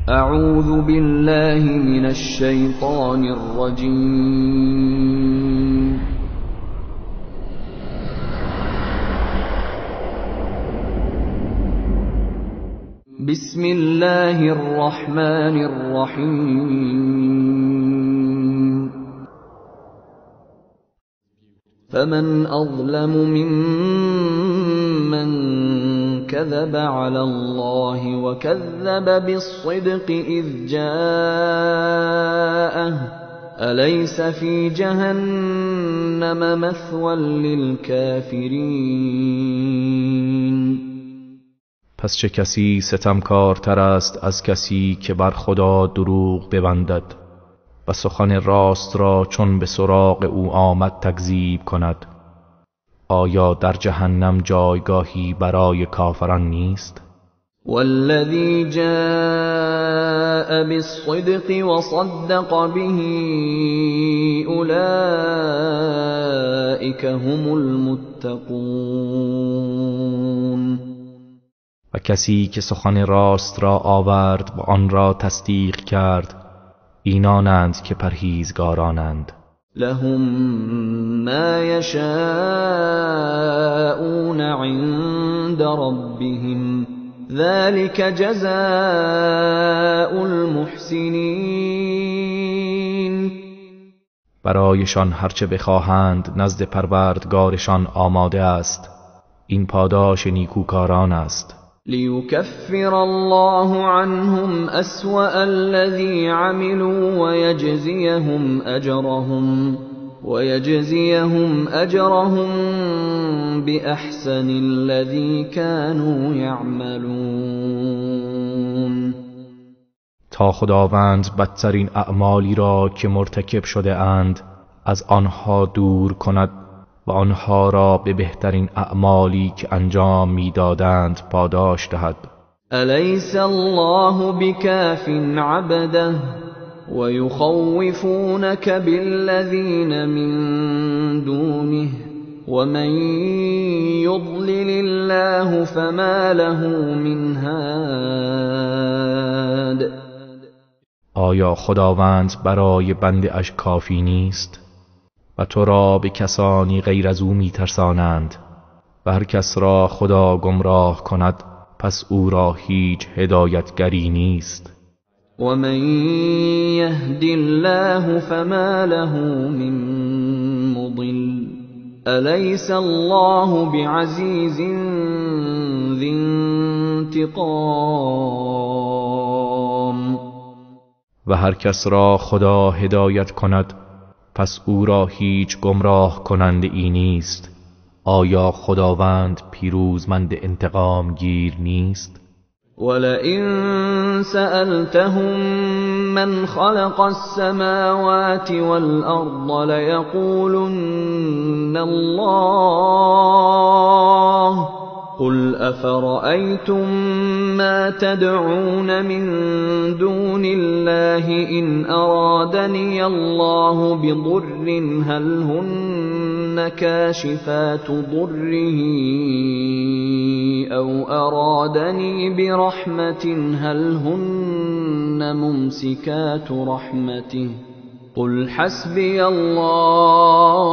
اعوذ بالله من الشیطان الرجیم. بسم الله الرحمن الرحیم. فمن أظلم ممن كذب على الله وكذب بالصدق إذ جاءه أليس في جهنم مثوى للكافرين. پس چه کسی ستمکارتر است از کسی که بر خدا دروغ ببندد و سخن راست را چون به سراغ او آمد تکذیب کند؟ آیا در جهنم جایگاهی برای کافران نیست؟ والذی جاء بالصدق وصدق به اولئک هم المتقون. و کسی که سخن راست را آورد و آن را تصدیق کرد، اینانند که پرهیزگارانند. لهم ما یشاءون عند ربهم ذلك جزاء المحسنین. برایشان هرچه بخواهند نزد پروردگارشان آماده است، این پاداش نیکوکاران است. ليكفر الله عنهم أسوأ الذي عملوا ويجزيهم أجرهم بأحسن الذي كانوا يعملون. تا خداوند بدترین اعمالی را که مرتکب شده اند از آنها دور کند و آنها را به بهترین اعمالی که انجام میدادند پاداش دهد. الیس الله بکاف عبده ویخوفونک بالذین من دونه ومن یضلل الله فما له من هاد. آیا خداوند برای بنده اش کافی نیست؟ و تو را به کسانی غیر از او میترسانند و هر کس را خدا گمراه کند پس او را هیچ هدایتگری نیست. و من یهد الله فما له من مضل الیس الله بعزیز ذی انتقام. و هر کس را خدا هدایت کند پس او را هیچ گمراه کننده ای نیست. آیا خداوند پیروزمند انتقام گیر نیست؟ ولئن سألتهم من خلق السماوات والأرض ليقولن الله قل أفرأيتم ما تدعون من دون الله إن أرادني الله بضر هل هن كاشفات ضره أو أرادني برحمة هل هن ممسكات رحمته قل حسبي الله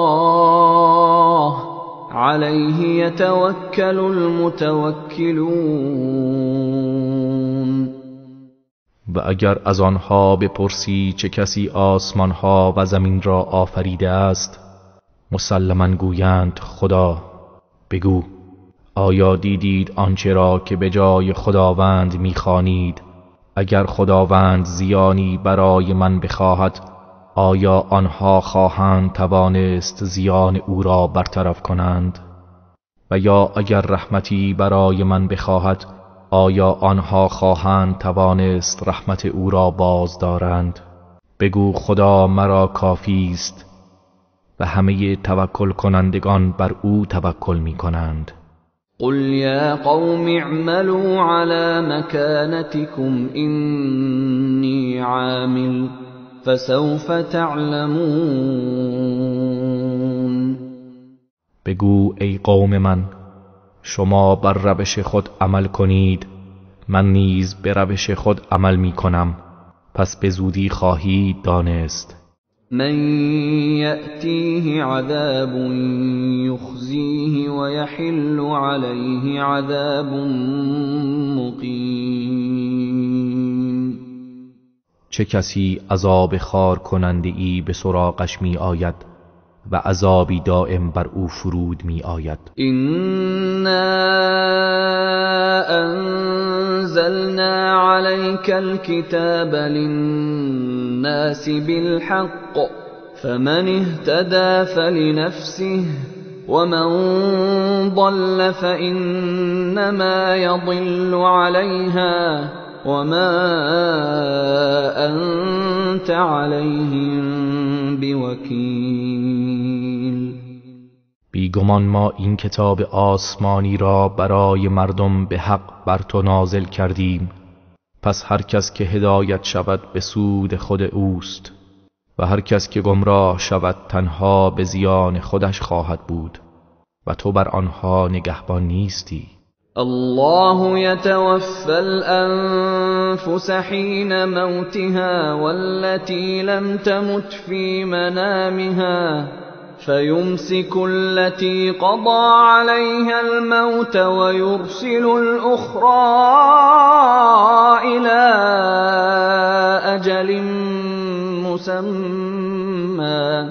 علیه یتوکل المتوکلون. و اگر از آنها بپرسی چه کسی آسمانها و زمین را آفریده است، مسلما گویند خدا. بگو آیا دیدید آنچه را که به جای خداوند میخوانید؟ اگر خداوند زیانی برای من بخواهد، آیا آنها خواهند توانست زیان او را برطرف کنند؟ و یا اگر رحمتی برای من بخواهد، آیا آنها خواهند توانست رحمت او را باز دارند؟ بگو خدا مرا کافی است و همه توکل کنندگان بر او توکل می کنند. قل یا قوم اعملوا على مكانتكم إني عامل فسوف تعلمون. بگو ای قوم من، شما بر روش خود عمل کنید، من نیز به روش خود عمل می کنم، پس به زودی خواهید دانست. من یأتیه عذاب یخزیه ویحل علیه عذاب مقیم. چه کسی عذاب خوار کننده ای به سراغش می آید و عذابی دائم بر او فرود می آید. إنا أنزلنا عليك الكتاب للناس بالحق فمن اهتدى فلنفسه ومن ضل فإنما يضل عليها وما أنت عليهم بوكيل. بیگمان ما این کتاب آسمانی را برای مردم به حق بر تو نازل کردیم، پس هر کس که هدایت شود به سود خود اوست و هر کس که گمراه شود تنها به زیان خودش خواهد بود و تو بر آنها نگهبان نیستی. الله يتوفى الأنفس حين موتها والتي لم تمت في منامها فيمسك التي قضى عليها الموت ويرسل الأخرى إلى أجل مسمى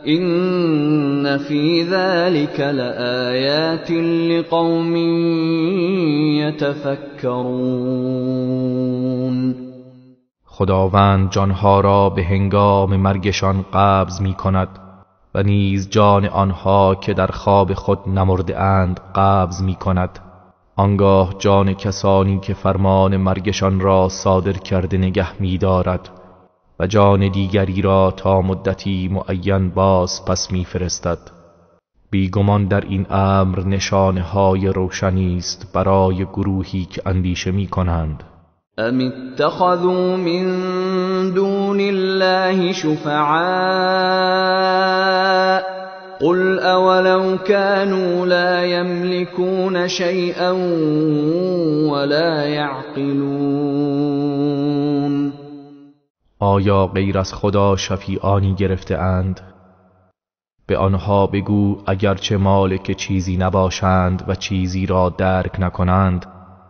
إن في ذلك لآيات لقوم يتفكرون. خداوند جانها را به هنگام مرگشان قبض می کند و نیز جان آنها که در خواب خود نمرده اند قبض می کند. آنگاه جان کسانی که فرمان مرگشان را صادر کرده نگه می دارد و جان دیگری را تا مدتی معین باز پس می فرستد. بیگمان در این امر نشانه های روشنی است برای گروهی که اندیشه می کنند. ام اتخذوا من دون الله شفعاء قل اولو كانوا لا يملكون شيئا ولا يعقلون. آیا غیر از خدا شفیعانی گرفته اند؟ به آنها بگو اگرچه مالک چیزی نباشند و چیزی را درک نکنند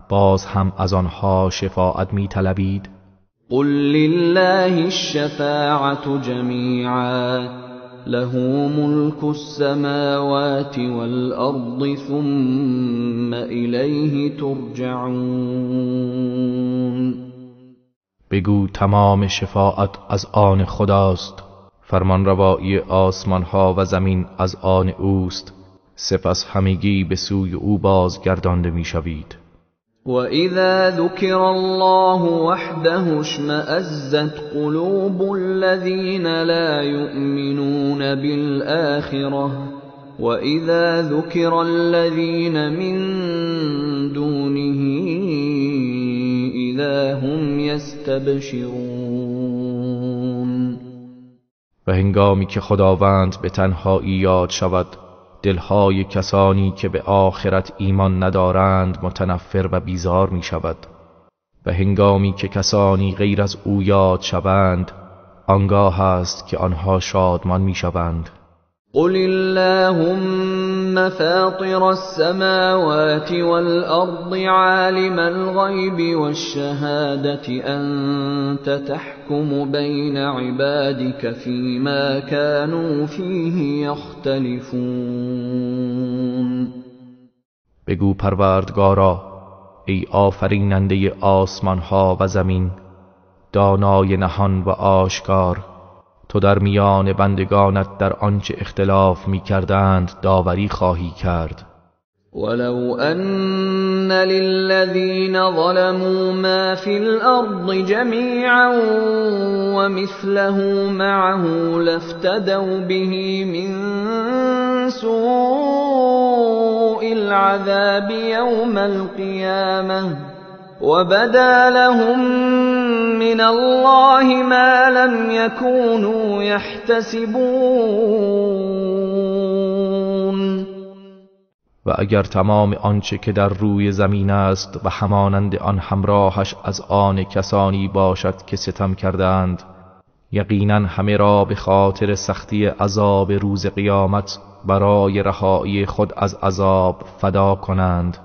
باز هم از آنها شفاعت می طلبید؟ قل لله الشفاعة جمیعا له ملك السماوات والارض ثم الیه ترجعون. بگو تمام شفاعت از آن خداست، فرمانروایی آسمان ها و زمین از آن اوست، سپس همگی به سوی او بازگردانده میشوید. وَإِذَا ذُكِرَ اللَّهُ وَحْدَهُ اشْمَأَزَّتْ قُلُوبُ الَّذِينَ لَا يُؤْمِنُونَ بِالْآخِرَةِ وَإِذَا ذُكِرَ الَّذِينَ مِن دُونِهِ إِذَا هُمْ يَسْتَبْشِرُونَ. و هنگامی که خداوند به تنهایی یاد شود دلهای کسانی که به آخرت ایمان ندارند متنفر و بیزار می شود و هنگامی که کسانی غیر از او یاد شوند آنگاه است که آنها شادمان می شوند. قل اللهم فاطر السماوات والأرض عالم الغیب والشهادة أنت تحكم بین عبادك فيما كانوا فيه يختلفون. بگو پروردگارا ای آفریننده آسمان ها و زمین، دانای نهان و آشکار، تو در میان بندگانت در آنچه اختلاف می‌کردند داوری خواهی کرد. ولو ان للذین ظلموا ما فی الارض جمیعا ومثله معه لافتدوا به من سوء العذاب یوم القیامة وبدا لهم من الله ما لم يكونوا يحتسبون. و اگر تمام آنچه که در روی زمین است و همانند آن همراهش از آن کسانی باشد که ستم کردند، یقینا همه را به خاطر سختی عذاب روز قیامت برای رهایی خود از عذاب فدا کنند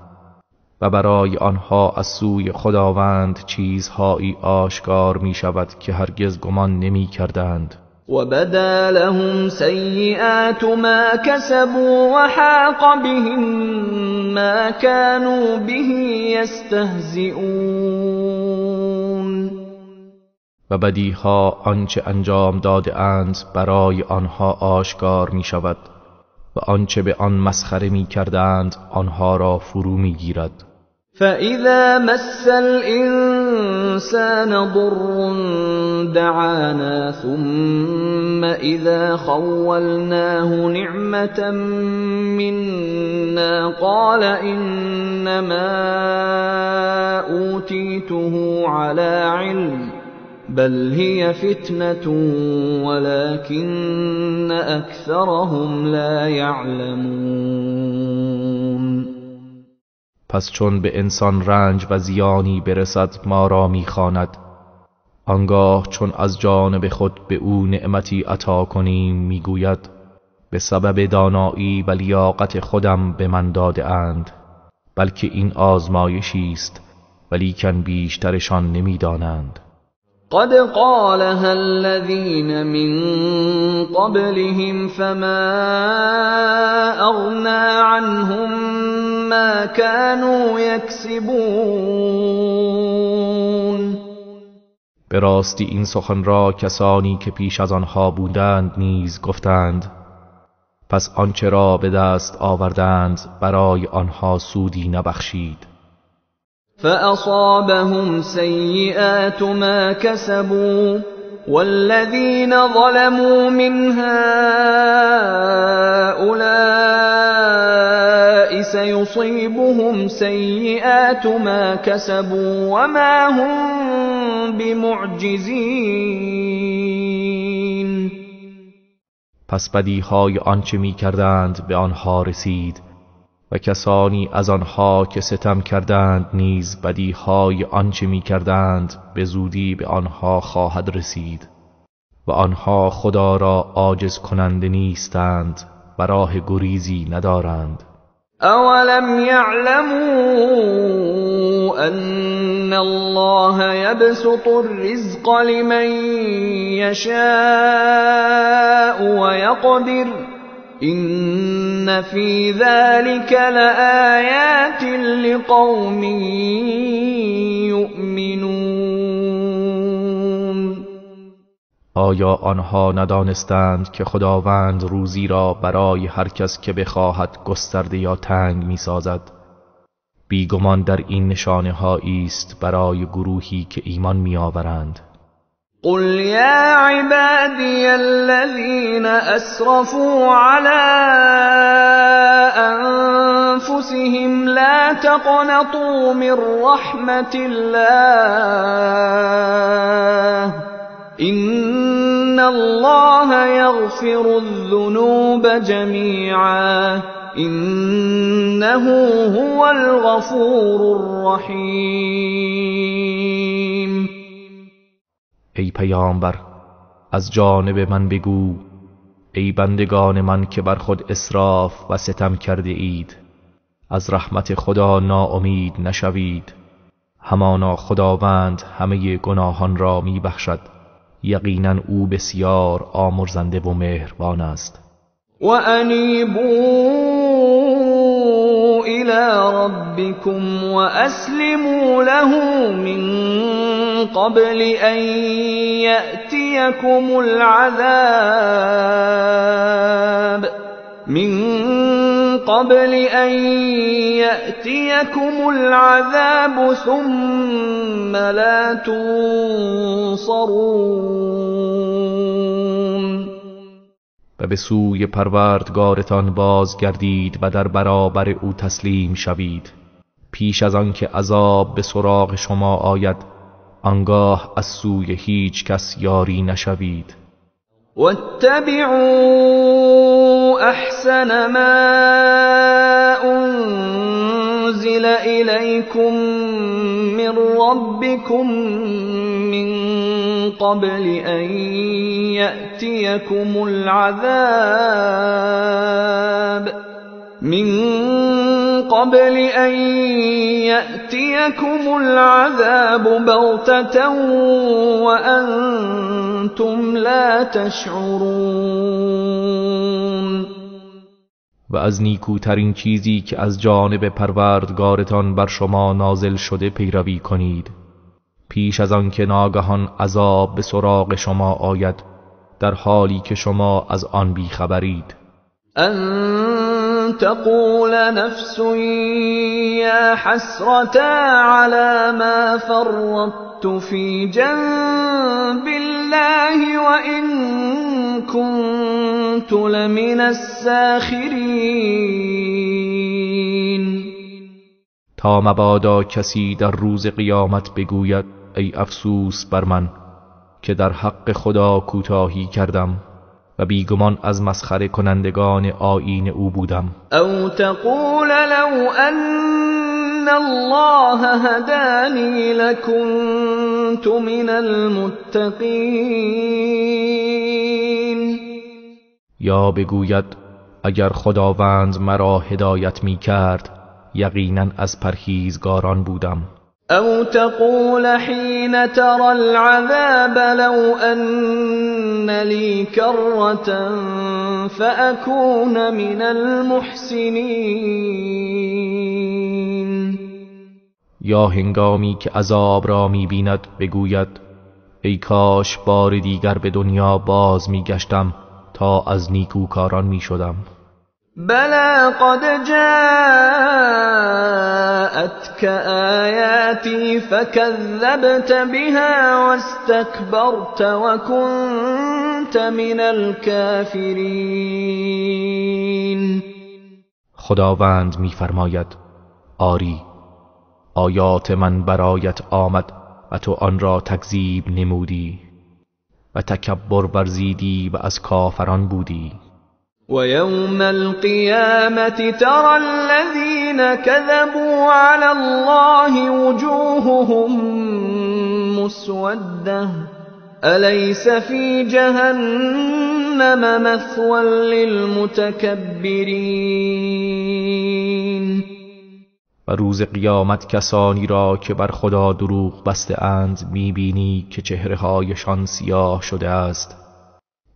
و برای آنها از سوی خداوند چیزهایی آشکار می شود که هرگز گمان نمی کردند. وبدا لهم سيئات ما كسبوا وحاق بهم ما كانوا به يستهزئون. و بدیها آنچه انجام داده اند برای آنها آشکار می شود و آنچه به آن مسخره می کردند آنها را فرو می گیرد. فإذا مس الإنسان ضر دعانا ثم إذا خولناه نعمة منا قال إنما أوتيته على علم بل هي فتنة ولكن أكثرهم لا يعلمون. پس چون به انسان رنج و زیانی برسد ما را میخواند، آنگاه چون از جانب خود به او نعمتی عطا کنیم میگوید به سبب دانایی و لیاقت خودم به من داده اند، بلکه این آزمایشی است ولیکن بیشترشان نمیدانند. قد قالها الذين من قبلهم فما أغنى عنهم ما كانوا يكسبون. به راستی این سخن را کسانی که پیش از آنها بودند نیز گفتند، پس آنچه را به دست آوردند برای آنها سودی نبخشید. فأصابهم سيئات ما كسبوا والذين ظلموا من هؤلاء سيصيبهم سيئات ما كسبوا وما هم بمعجزين. پس بدیهای آنچه می کردند به آنها رسید و کسانی از آنها که ستم کردند نیز بدیهای آنچه می کردند به زودی به آنها خواهد رسید و آنها خدا را عاجز کننده نیستند و راه گریزی ندارند. اولم یعلموا ان الله یبسط الرزق لمن یشاء ویقدر إن في ذلك لآيات لقوم يؤمنون. آیا آنها ندانستند که خداوند روزی را برای هر کس که بخواهد گسترده یا تنگ می‌سازد؟ بیگمان در این نشانه هایی است برای گروهی که ایمان می‌آورند. قل يا عبادي الذين أسرفوا على أنفسهم لا تقنطوا من رحمة الله إن الله يغفر الذنوب جميعا إنه هو الغفور الرحيم. ای پیامبر، از جانب من بگو ای بندگان من که بر خود اسراف و ستم کرده اید، از رحمت خدا ناامید نشوید، همانا خداوند همه گناهان را میبخشد، یقینا او بسیار آمرزنده و مهربان است. و انیبوا الى ربکم و اسلموا له من قبل ان یأتیکم العذاب من قبل ان یأتیکم العذاب ثم لا تنصرون. و به سوی پروردگارتان بازگردید و در برابر او تسلیم شوید، پیش از آن که عذاب به سراغ شما آید، آنگاه از سوی هیچ کس یاری نشوید. واتبعوا أحسن ما أنزل إليكم من ربكم من قبل أن يأتيكم العذاب من قبل أن يأتيكم العذاب بغتة وأنتم لا تشعرون. و از نیکوترین چیزی که از جانب پروردگارتان بر شما نازل شده پیروی کنید، پیش از آن که ناگهان عذاب به سراغ شما آید در حالی که شما از آن بیخبرید. أن تقول نفس يا حسرتا على ما فرطت في جنب الله وإن كنت لمن الساخرين. تا مبادا کسی در روز قیامت بگوید ای افسوس بر من که در حق خدا کوتاهی کردم و بیگمان از مسخره کنندگان آیین او بودم. او تقول لو ان الله هدانی لکنت من المتقین. یا بگوید اگر خداوند مرا هدایت می کرد یقینا از پرهیزگاران بودم. او تقول حين ترى العذاب لو أن لي كرة فأكون من المحسنين. یا هنگامی که عذاب را می‌بیند بگوید ای کاش بار دیگر به دنیا باز می‌گشتم تا از نیکوکاران می‌شدم. بلى قد جاءتك آياتي فكذبت بها واستكبرت وكنت من الكافرين. خداوند می‌فرماید آری، آیات من برایت آمد و تو آن را تکذیب نمودی و تکبر ورزیدی و از کافران بودی. ويوم القيامة ترى الذين كذبوا على الله وجوههم مسودة أليس في جهنم مثوى للمتكبرين. و روز قیامت کسانی را که بر خدا دروغ بسته اند میبینی که چهره‌هایشان سیاه شده است.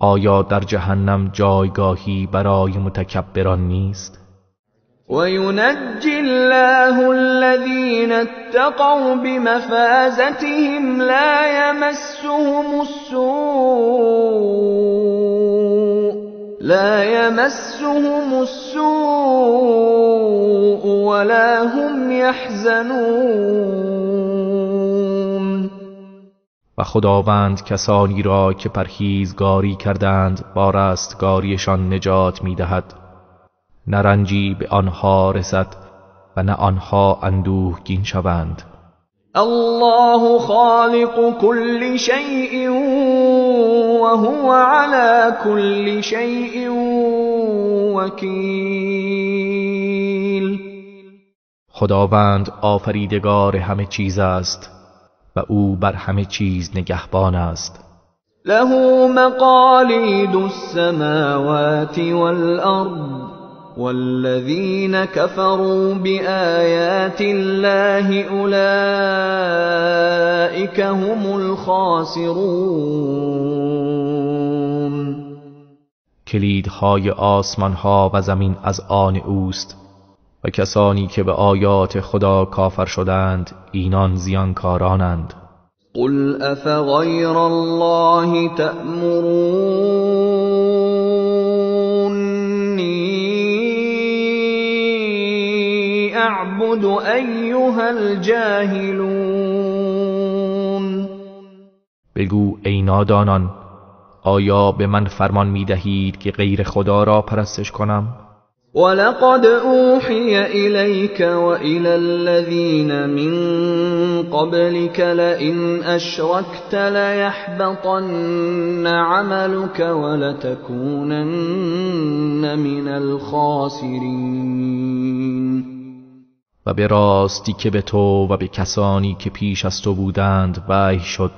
آیا در جهنم جایگاهی برای متکبران نیست؟ وینجی الله الذین اتقوا بمفازتهم لا يمسهم السوء ولا هم يحزنون. و خداوند کسانی را که پرهیزگاری کردند با رستگاریشان نجات می‌دهد، نه رنجی به آنها رسد و نه آنها اندوهگین شوند. الله خالق كل شيء وهو على كل شيء وکیل. خداوند آفریدگار همه چیز است و او بر همه چیز نگهبان است. له مقالید السماوات والارض والذین كفروا بآیات الله اولئک هم الخاسرون. کلیدهای آسمانها و زمین از آن اوست و کسانی که به آیات خدا کافر شدند اینان زیانکارانند. قل افغیر الله تأمرونی اعبد ایها الجاهلون. بگو ای نادانان، آیا به من فرمان می دهید که غیر خدا را پرستش کنم؟ ولقد أوحي إليك وإلى الذين من قبلك لئن أشركت ليحبطن عملك ولتكونن من الخاسرین. و به راستی که به تو و به کسانی که پیش از تو بودند وحی شد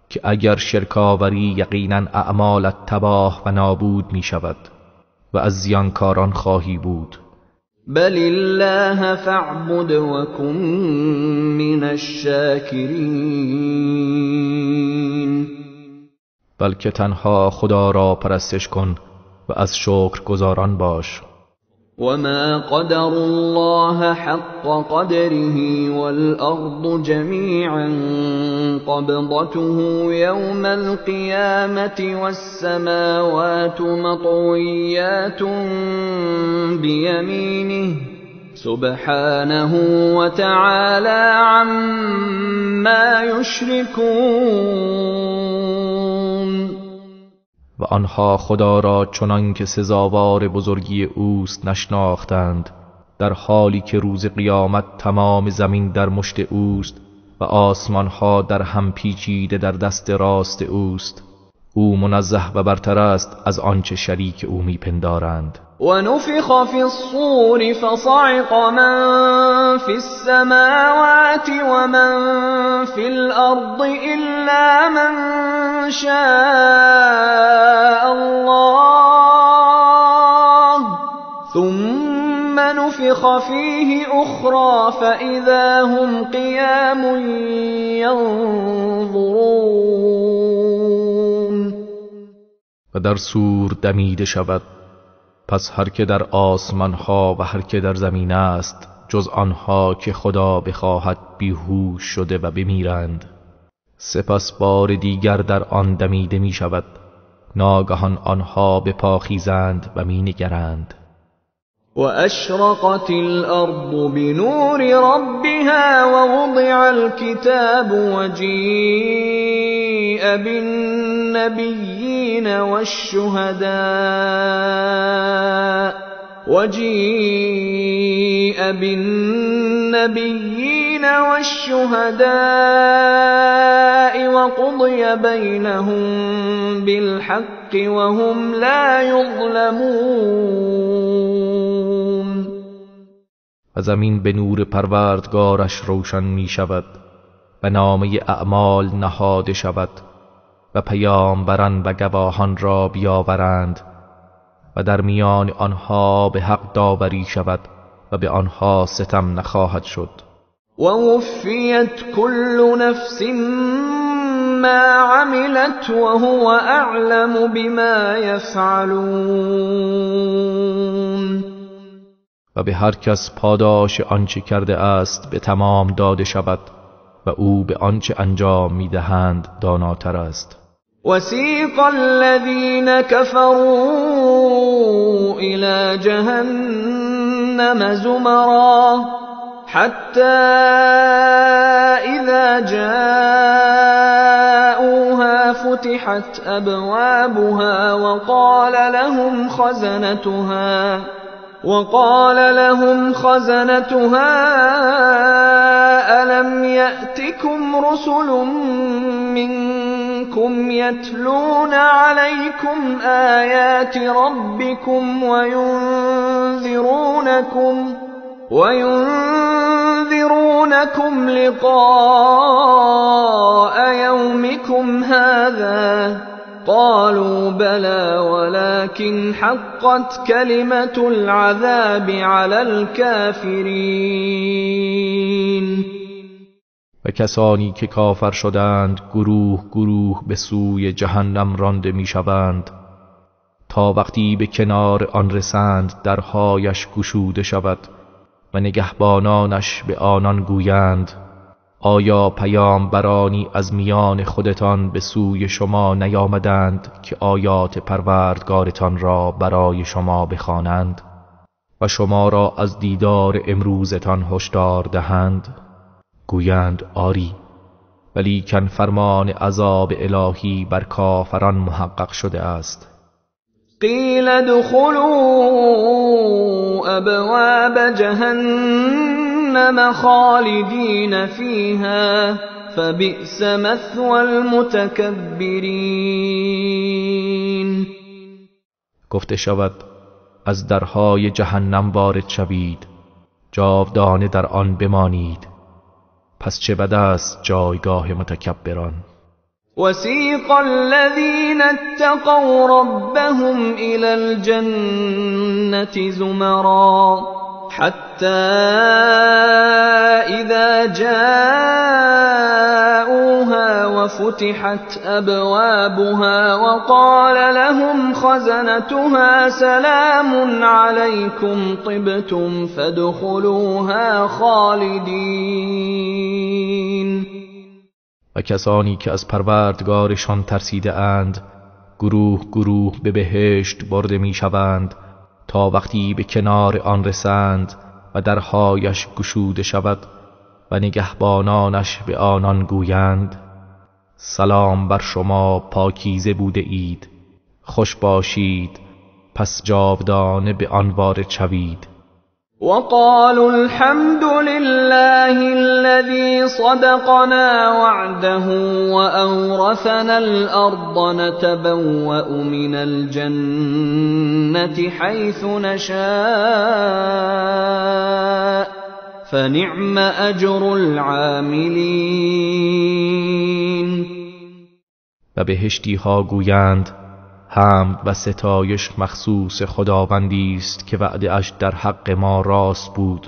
که اگر شرک آوری یقینا اعمالت تباه و نابود می شود و از زیانکاران خواهی بود. بل الله فاعبد وکن من الشاکرین. بلکه تنها خدا را پرستش کن و از شکرگزاران باش. وما قدر الله حق قدره والأرض جميعا قبضته يوم القيامة والسماوات مطويات بيمينه سبحانه وتعالى عما يشركون. و آنها خدا را چنان که سزاوار بزرگی اوست نشناختند، در حالی که روز قیامت تمام زمین در مشت اوست و آسمانها در هم پیچیده در دست راست اوست. او منزه و برتر است از آنچه شریک او میپندارند. و نفخ فی الصور فصعق من فی السماوات و من فی الارض الا من شاء الله ثم نفخ فیه اخرى فاذا هم قیام ینظرون. و در صور دمیده شود، پس هر که در آسمان ها و هر که در زمین است جز آنها که خدا بخواهد بیهوش شده و بمیرند. سپس بار دیگر در آن دمیده می شود، ناگهان آنها به پا خیزند و می نگرند. و اشرقت الارض بنور ربها ووضع الكتاب وجیء بالنبیین والشهداء وجیء بالنبیین والشهداء وقضی بینهم بالحق وهم لا یظلمون. و زمین به نور پروردگارش روشن می شود و نامه اعمال نهاده شود و پیامبران و گواهان را بیاورند و در میان آنها به حق داوری شود و به آنها ستم نخواهد شد. و وفیت کل نفس ما عملت وهو اعلم بما یفعلون. و به هر کس پاداش آنچه کرده است به تمام داده شود و او به آنچه انجام میدهند داناتر است. وسیق الذین كفروا الى جهنم زمرا حتى اذا جاءوها فتحت ابوابها وقال لهم خزنتها ألم يأتكم رسل منكم يتلون عليكم آيات ربكم وينذرونكم لقاء يومكم هذا قالوا بلى ولكن حقت كلمة العذاب على الكافرین. و کسانی که کافر شدند گروه گروه به سوی جهنم رانده میشوند تا وقتی به کنار آن رسند درهایش گشوده شود و نگهبانانش به آنان گویند آیا پیامبرانی از میان خودتان به سوی شما نیامدند که آیات پروردگارتان را برای شما بخوانند و شما را از دیدار امروزتان هشدار دهند؟ گویند آری، ولیکن فرمان عذاب الهی بر کافران محقق شده است. قیل ادخلوا ابواب جهنم خالدین فیها فبئس مثوى المتکبرین. گفته شود از درهای جهنم وارد شوید، جاودانه در آن بمانید، پس چه بد است جایگاه متکبران. وسیق الذین اتقوا ربهم الى الجنة زمرا حتى اذا جاءوها وفتحت ابوابها وقال لهم خزنتها سلام عليكم طبتم فادخلوها خالدین. و کسانی که از پروردگارشان ترسیده اند گروه گروه به بهشت برده می شوند تا وقتی به کنار آن رسند و درهایش گشوده شود و نگهبانانش به آنان گویند سلام بر شما، پاکیزه بوده اید، خوش باشید، پس جاودانه به آن وارد شوید. وقالوا الحمد لله الذي صدقنا وعده وأورثنا الأرض نتبوأ من الجنة حيث نشاء فنعم أجر العاملين. و بهشتی ها گویند حمد و ستایش مخصوص خداوندی است که وعده اش در حق ما راست بود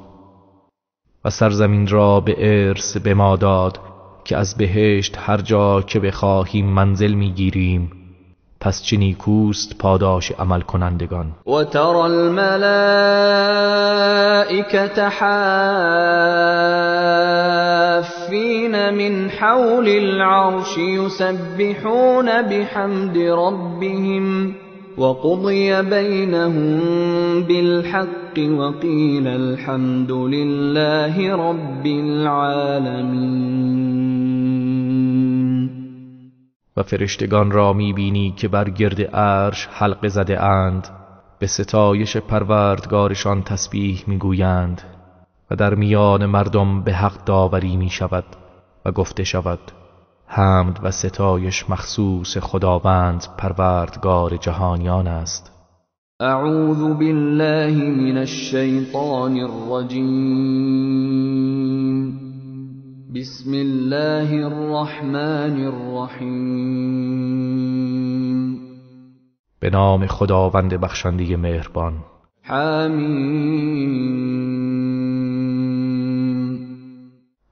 و سرزمین را به ارث به ما داد که از بهشت هر جا که بخواهیم منزل میگیریم، پس چه نیکوست پاداش عمل کنندگان. و تری الملائکة حافین من حول العرش یسبحون بحمد ربهم وقضی بینهم بالحق وقیل الحمد لله رب العالمین. و فرشتگان را میبینی که بر گرد عرش حلقه زده اند، به ستایش پروردگارشان تسبیح میگویند و در میان مردم به حق داوری میشود و گفته شود حمد و ستایش مخصوص خداوند پروردگار جهانیان است. اعوذ بالله من الشیطان الرجیم. بسم الله الرحمن الرحیم. به نام خداوند بخشنده مهربان. حمیم.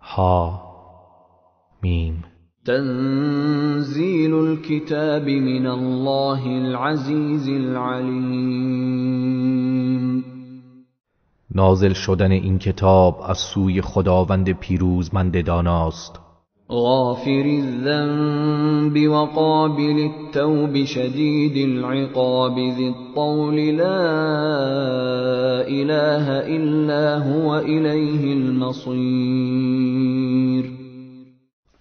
ها میم. تنزیل الكتاب من الله العزیز العلیم. نازل شدن این کتاب از سوی خداوند پیروزمند داناست. غافر الذنب وقابل التوب شدید العقاب ذی الطول لا اله الا هو الیه المصیر.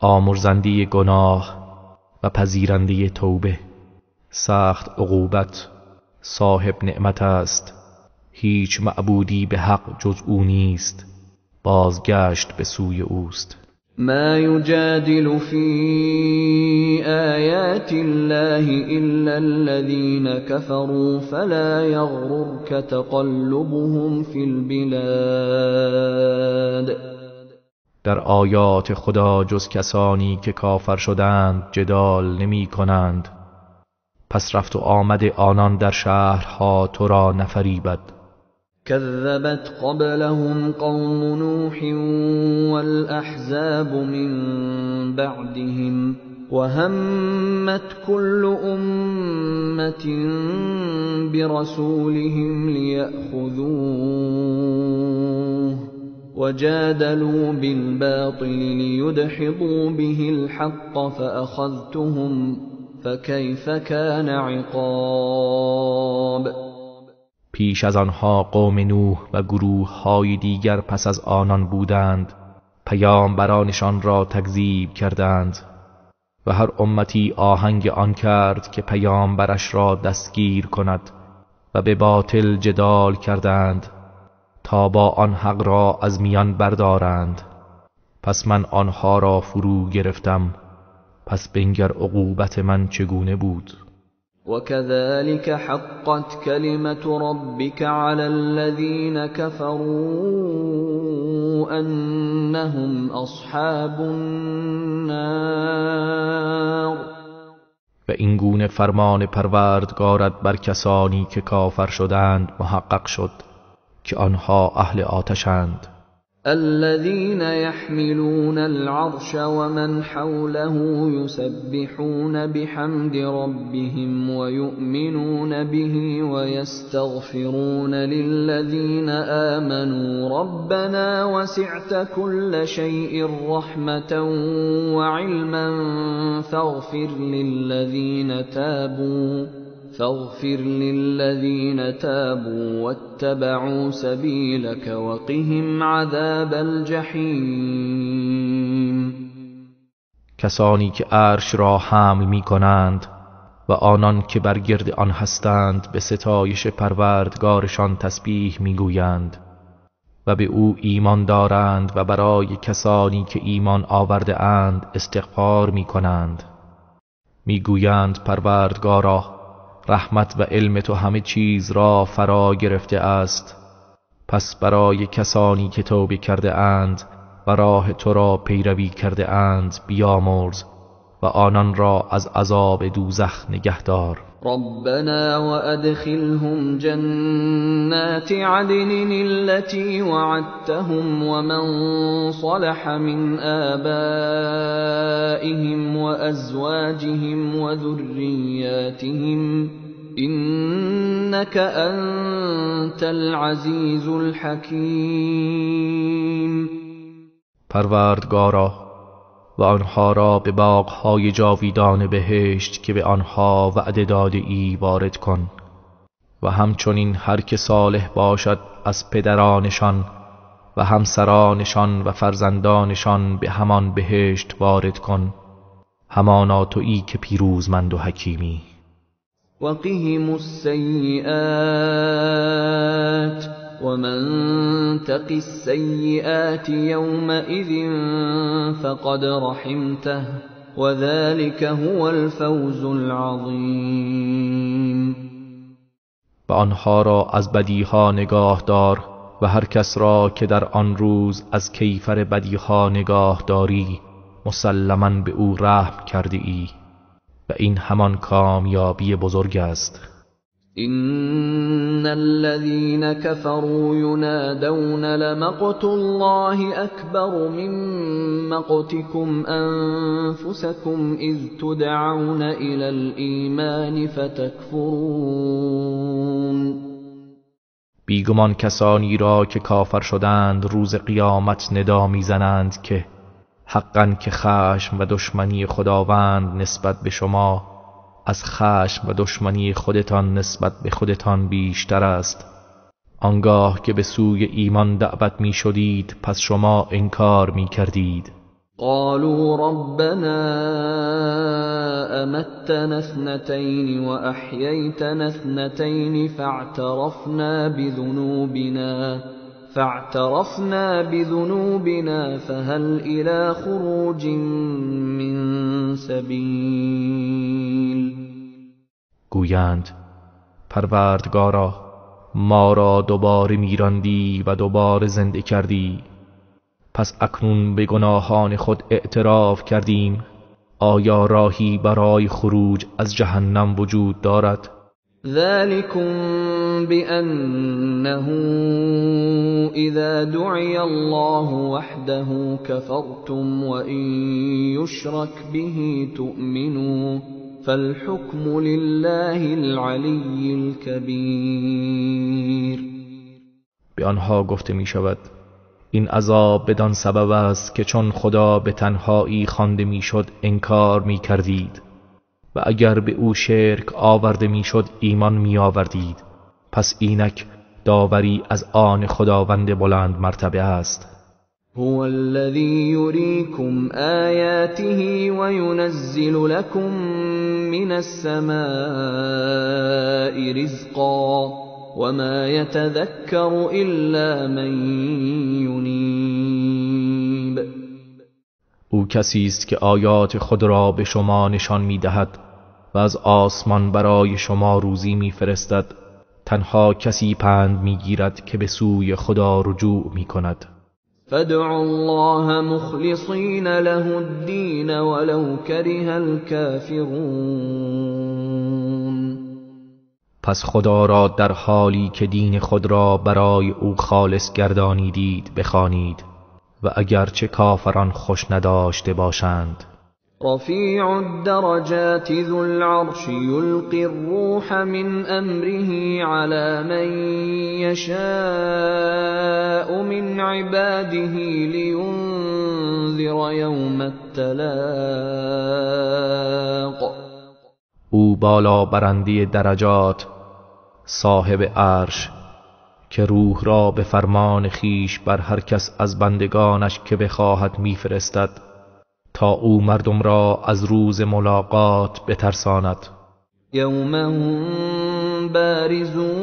آمرزنده گناه و پذیرنده توبه، سخت عقوبت، صاحب نعمت است. هیچ معبودی به حق جز او نیست، بازگشت به سوی اوست. ما یجادل فی آیات الله الا الذین كفروا فلا یغررک تقلبهم فی البلاد. در آیات خدا جز کسانی که کافر شدند جدال نمی کنند، پس رفت و آمد آنان در شهرها تو را نفریبد. كذبت قبلهم قوم نوح والأحزاب من بعدهم وهمت كل أمة برسولهم ليأخذوه وجادلوا بالباطل ليدحضوا به الحق فأخذتهم فكيف كان عقاب. پیش از آنها قوم نوح و گروه های دیگر پس از آنان بودند، پیامبرانشان را تکذیب کردند و هر امتی آهنگ آن کرد که پیامبرش را دستگیر کند و به باطل جدال کردند تا با آن حق را از میان بردارند. پس من آنها را فرو گرفتم، پس بنگر عقوبت من چگونه بود. وكذلك حقت كلمة ربك على الذين كفروا أنهم أصحاب النار. و این گونه فرمان پروردگارت بر کسانی که کافر شدند محقق شد که آنها اهل آتشند. الذين يحملون العرش ومن حوله يسبحون بحمد ربهم ويؤمنون به ويستغفرون للذين آمنوا ربنا وسعت كل شيء رحمة وعلما فاغفر للذين تابوا واتبعوا سبيلك وقهم عذاب الجحیم. کسانی که عرش را حمل می کنند و آنان که بر گرد آن هستند به ستایش پروردگارشان تسبیح می گویند و به او ایمان دارند و برای کسانی که ایمان آورده اند استغفار می کنند. می گویند پروردگارا، رحمت و علم تو همه چیز را فرا گرفته است، پس برای کسانی که توبه کرده اند و راه تو را پیروی کرده اند بیامرز و آنان را از عذاب دوزخ نگهدار. ربنا وادخلهم جنات عدن التي وعدتهم ومن صلح من آبائهم وأزواجهم وذرياتهم إنك أنت العزیز الحکیم. پروردگارا، و آنها را به باغهای جاویدان بهشت که به آنها وعده داده ای وارد کن، و همچنین هر که صالح باشد از پدرانشان و همسرانشان و فرزندانشان به همان بهشت وارد کن، همانا تویی که پیروزمند و حکیمی. وقهم السیئات ومن تق السیئات یومئذ فقد رحمته وذلك هو الفوز العظیم. و آنها را از بدیها نگاه دار و هر کس را که در آن روز از کیفر بدیها نگاه داری مسلما به او رحم کرده ای، و این همان کامیابی بزرگ است. إن الذين كفروا ينادون لمقت الله أكبر من مقتكم أنفسكم إذ تدعون إلى الإيمان فتكفرون. بیگمان کسانی را که کافر شدند روز قیامت ندا میزنند که حقاً که خشم و دشمنی خداوند نسبت به شما از خشم و دشمنی خودتان نسبت به خودتان بیشتر است. آنگاه که به سوی ایمان دعوت می شدید پس شما انکار می کردید. قالوا ربنا امتنا اثنتين واحییتنا اثنتين فاعترفنا بذنوبنا فهل إلى خروج من سبیل. گویند پروردگارا، ما را دوباره میراندی و دوباره زنده کردی، پس اکنون به گناهان خود اعتراف کردیم، آیا راهی برای خروج از جهنم وجود دارد؟ ذلكم بأنه إذا دعي الله وحده كفرتم وإن يشرك به تؤمنوا فالحكم لله العلي الكبير. به آنها گفته می شود این عذاب بدان سبب است که چون خدا به تنهایی خوانده می شد انکار می کردید و اگر به او شرک آورده میشد ایمان می آوردید، پس اینک داوری از آن خداوند بلند مرتبه است. هو الذي يريكم آياته وينزل لكم من السماء رزقا وما يتذكر إلا من ينيب. او کسی است که آیات خود را به شما نشان می‌دهد و از آسمان برای شما روزی می‌فرستد. تنها کسی پند می‌گیرد که به سوی خدا رجوع می‌کند. فادعوا الله مخلصین له الدین ولو کره الكافرون. پس خدا را در حالی که دین خود را برای او خالص گردانیدید بخوانید و اگرچه کافران خوش نداشته باشند. رفیع الدرجات ذو العرش یلقی الروح من امره على من یشاء من عباده لینذر یوم التلاق. او بالا برنده درجات، صاحب عرش، که روح را به فرمان خیش بر هر کس از بندگانش که بخواهد میفرستد تا او مردم را از روز ملاقات بترساند. یوم هم بارزون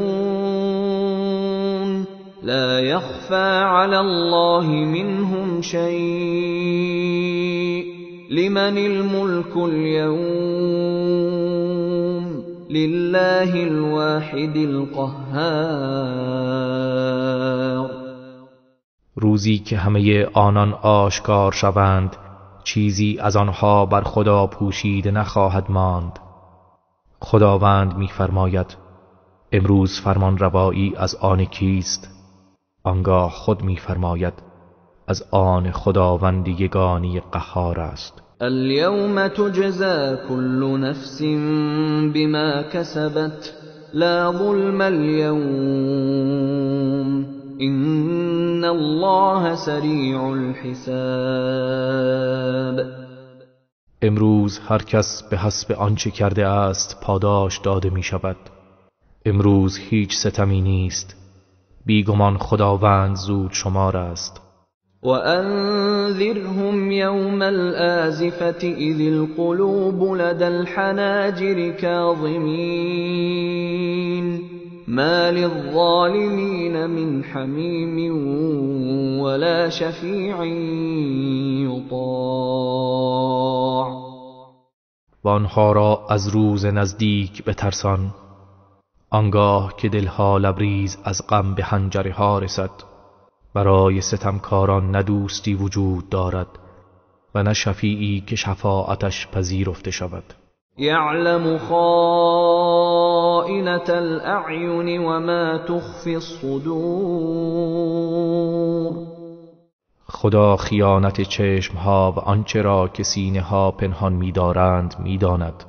لا یخفى علی الله منهم شیء لمن الملك اليوم لله الواحد القهار. روزی که همه آنان آشکار شوند چیزی از آنها بر خدا پوشیده نخواهد ماند. خداوند می‌فرماید امروز فرمان روایی از آن کیست؟ آنگاه خود می‌فرماید از آن خداوند یگانه قهار است. اليوم تجزى كل نفس بما كسبت لا ظلم اليوم إن الله سریع الحساب. امروز هر کس به حسب آنچه کرده است پاداش داده می شود. امروز هیچ ستمی نیست، بیگمان خداوند زود شمار است. وأنذرهم يوم الآزفة إذ القلوب لدى الحناجر كاظمين ما للظالمين من حميم ولا شفيع يطاع. و آنها را از روز نزدیک بترسان، آنگاه که دلها لبریز از غم به حنجره ها رسد. برای ستمکاران نه دوستی وجود دارد و نه شفیعی که شفاعتش پذیرفته شود. یعلم خائنة الأعین وما تخفی الصدور. خدا خیانت چشمها و آنچه را که سینه ها پنهان می‌دارند می‌داند.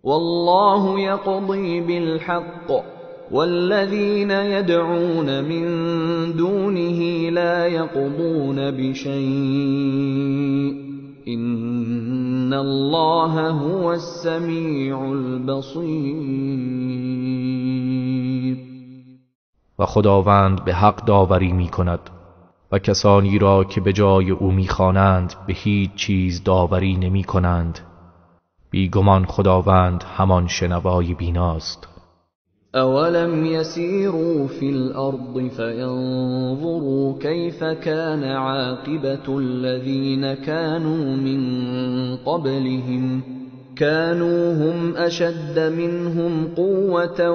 والله یقضی بالحق والذین يدعون من دونه لا يقضون بشيء إن الله هو السمیع البصیر. و خداوند به حق داوری می کند و کسانی را که به جای او می خوانند به هیچ چیز داوری نمی کنند. بیگمان خداوند همان شنوای بیناست. أولم يسيروا في الأرض فينظروا كيف كان عاقبة الذين كانوا من قبلهم كانوا هم أشد منهم قوة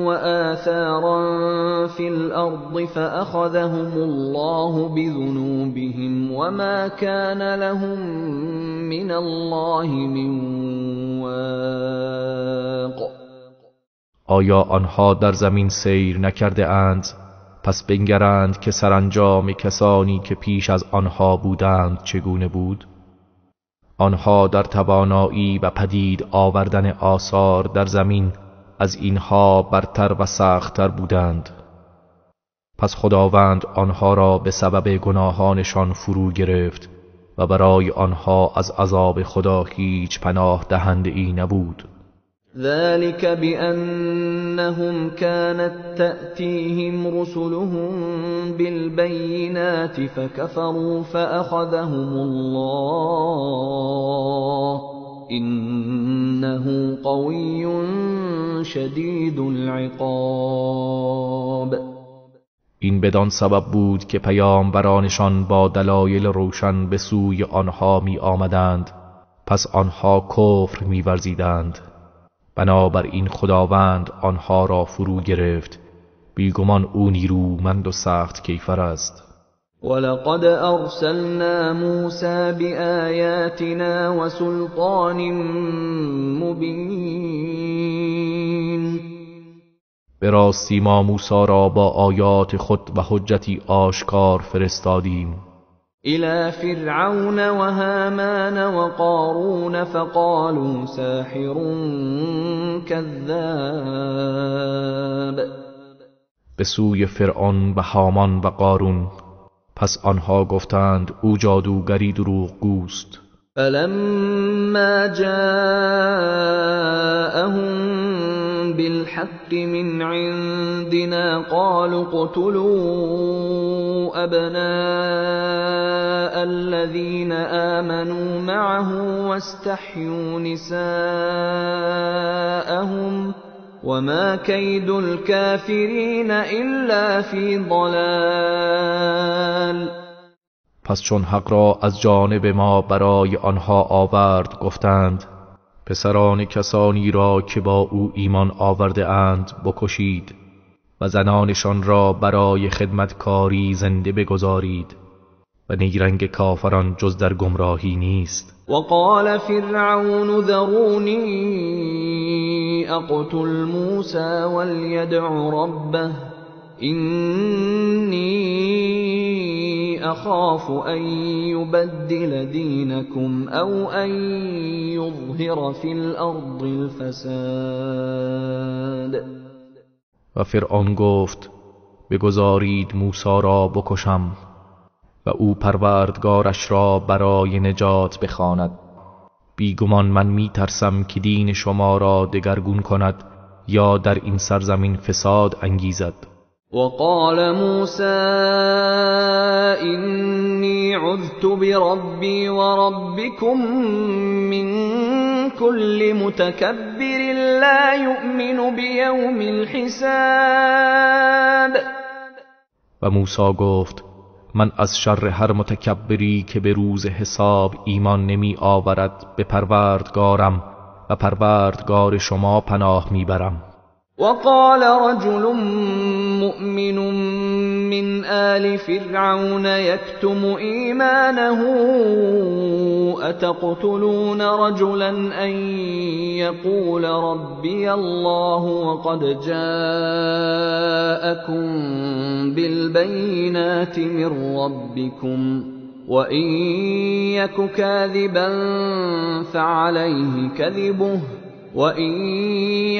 وآثارا في الأرض فأخذهم الله بذنوبهم وما كان لهم من الله من واق. آیا آنها در زمین سیر نکرده اند؟ پس بنگرند که سرانجام کسانی که پیش از آنها بودند چگونه بود؟ آنها در توانایی و پدید آوردن آثار در زمین از اینها برتر و سخت‌تر بودند. پس خداوند آنها را به سبب گناهانشان فرو گرفت و برای آنها از عذاب خدا هیچ پناه دهنده ای نبود. ذلك بأنهم كانت تأتيهم رسلهم بالبينات فكفروا فأخذهم الله إنه قوي شدید العقاب. این بدان سبب بود که پیامبرانشان با دلایل روشن به سوی آنها می آمدند، پس آنها کفر می ورزیدند. بنابراین خداوند آنها را فرو گرفت، بیگمان او نیرومند و سخت کیفر است. ولقد ارسلنا موسى بآیاتنا وسلطان مبین. به راستی ما موسی را با آیات خود و حجتی آشکار فرستادیم. الى فرعون وهامان وقارون فقالوا ساحر كذاب. به سوی فرعون و هامان و قارون، پس آنها گفتند او جادوگری دروغگوست. فلما جاءهم بالحق من عندنا قالوا اقتلوا أبناء الذين آمنوا معه واستحيوا نساءهم وما كيد الكافرين إلا في ضلال. پس چون حق را از جانب ما برای آنها آورد گفتند پسران کسانی را که با او ایمان آورده اند بکشید و زنانشان را برای خدمتکاری زنده بگذارید و نیرنگ کافران جز در گمراهی نیست. وقال فرعون ذرونی اقتل موسى وليدع ربه إني أخاف أن يبدل دينكم أو أن يظهر في الأرض الفساد. و فرعون گفت بگذارید موسی را بکشم و او پروردگارش را برای نجات بخواند. بیگمان من میترسم که دین شما را دگرگون کند یا در این سرزمین فساد انگیزد. وقال موسى إني عذت بربي وربكم من كل متكبر لا يؤمن بيوم الحساب. و موسی گفت من از شر هر متکبری که به روز حساب ایمان نمی آورد به پروردگارم و پروردگار شما پناه میبرم. وقال رجل مؤمن من آل فرعون يكتم إيمانه أتقتلون رجلا أن يقول ربي الله وقد جاءكم بالبينات من ربكم وإن يك كاذبا فعليه كذبه وَإِن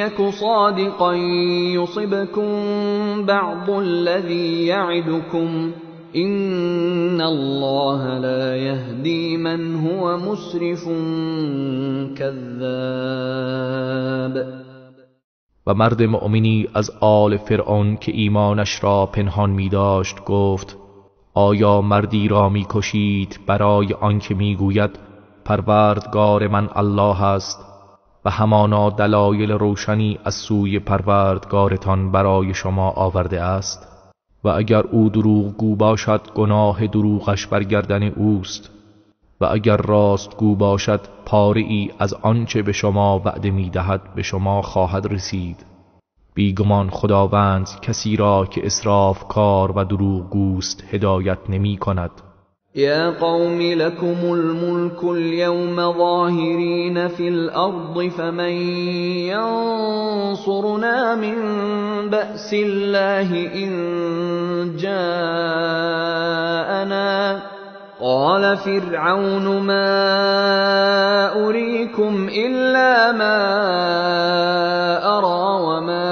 يَكُ صَادِقًا يُصِبْكُم بَعْضُ الَّذِي يَعِدُكُمْ إِنَّ اللَّهَ لَا يَهْدِي مَنْ هُوَ مُسْرِفٌ كَذَّابٌ. و مرد مؤمنی از آل فرعون که ایمانش را پنهان می داشت گفت آیا مردی را می کشید برای آنکه می گوید پروردگار من الله است و همانا دلایل روشنی از سوی پروردگارتان برای شما آورده است؟ و اگر او دروغگو باشد گناه دروغش بر گردن اوست و اگر راستگو باشد پاره ای از آنچه به شما وعده می دهد به شما خواهد رسید. بیگمان خداوند کسی را که اسرافکار و دروغگوست هدایت نمی کند. يا قوم لكم الملك اليوم ظاهرين في الأرض فمن ينصرنا من بأس الله إن جاءنا قال فرعون ما أريكم إلا ما أرى وما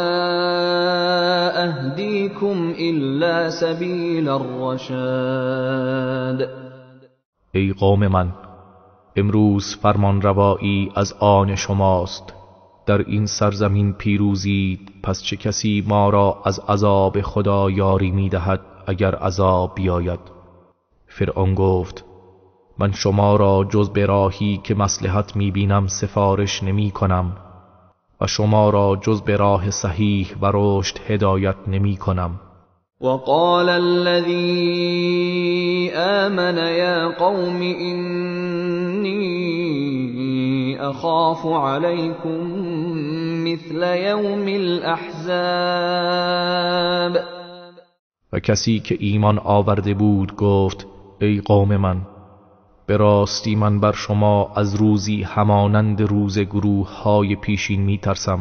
أهديكم إلا سبيل الرشاد. ای قوم من، امروز فرمان روایی از آن شماست در این سرزمین پیروزید، پس چه کسی ما را از عذاب خدا یاری می‌دهد اگر عذاب بیاید؟ فرعون گفت من شما را جز به راهی که مصلحت می‌بینم سفارش نمی‌کنم و شما را جز به راه صحیح و رشد هدایت نمی‌کنم. وقال الذي آمن يا قوم إني أخاف عليكم مثل يوم الأحزاب. و کسی که ایمان آورده بود گفت ای قوم من، به راستی من بر شما از روزی همانند روز گروه های پیشین می ترسم.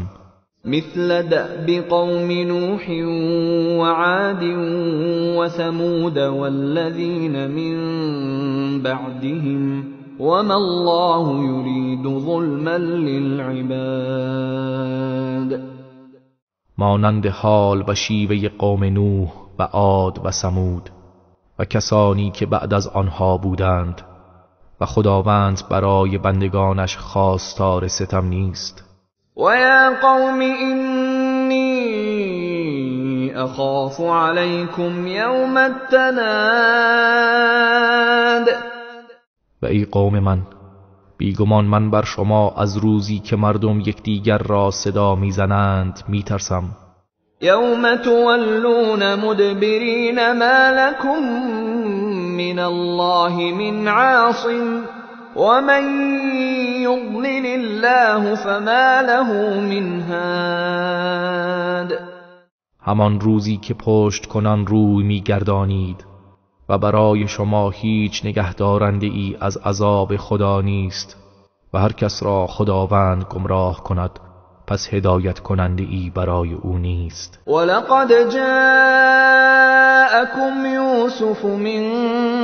مثل دأب قوم نوح وعاد وثمود والذین من بعدهم وما الله يريد ظلما للعباد. مانند حال و شیوه قوم نوح و عاد و ثمود و کسانی که بعد از آنها بودند، و خداوند برای بندگانش خواستار ستم نیست. و یا قوم انی اخاف علیکم یوم التناد. و ای قوم من، بیگمان من بر شما از روزی که مردم یکدیگر را صدا میزنند میترسم. یوم تولون مدبرین ما لکم من الله من عاصم ومن یضلل الله فما له من هاد. همان روزی که پشت کنان روی میگردانید و برای شما هیچ نگهدارنده ای از عذاب خدا نیست، و هر کس را خداوند گمراه کند پس هدایت کننده ای برای او نیست. ولقد جاءكم یوسف من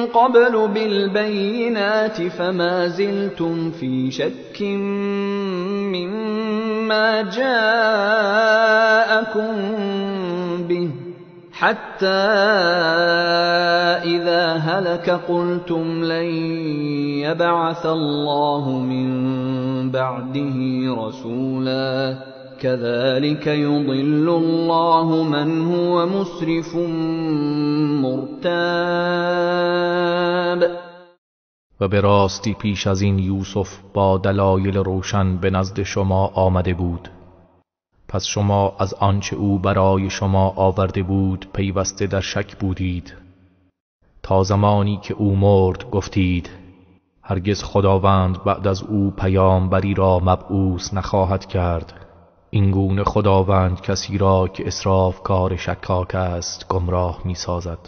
قبل بالبینات فما زلتم فی شک مما جاءكم به حتى إذا هلك قلتم لن يبعث الله من بعده رسولا كذلك يضل الله من هو مسرف مرتاب. و به راستی پیش از این یوسف با دلایل روشن به نزد شما آمده بود، پس شما از آنچه او برای شما آورده بود پیوسته در شک بودید، تا زمانی که او مرد گفتید هرگز خداوند بعد از او پیامبری را مبعوث نخواهد کرد. این گونه خداوند کسی را که اسرافکار شکاک است گمراه می سازد.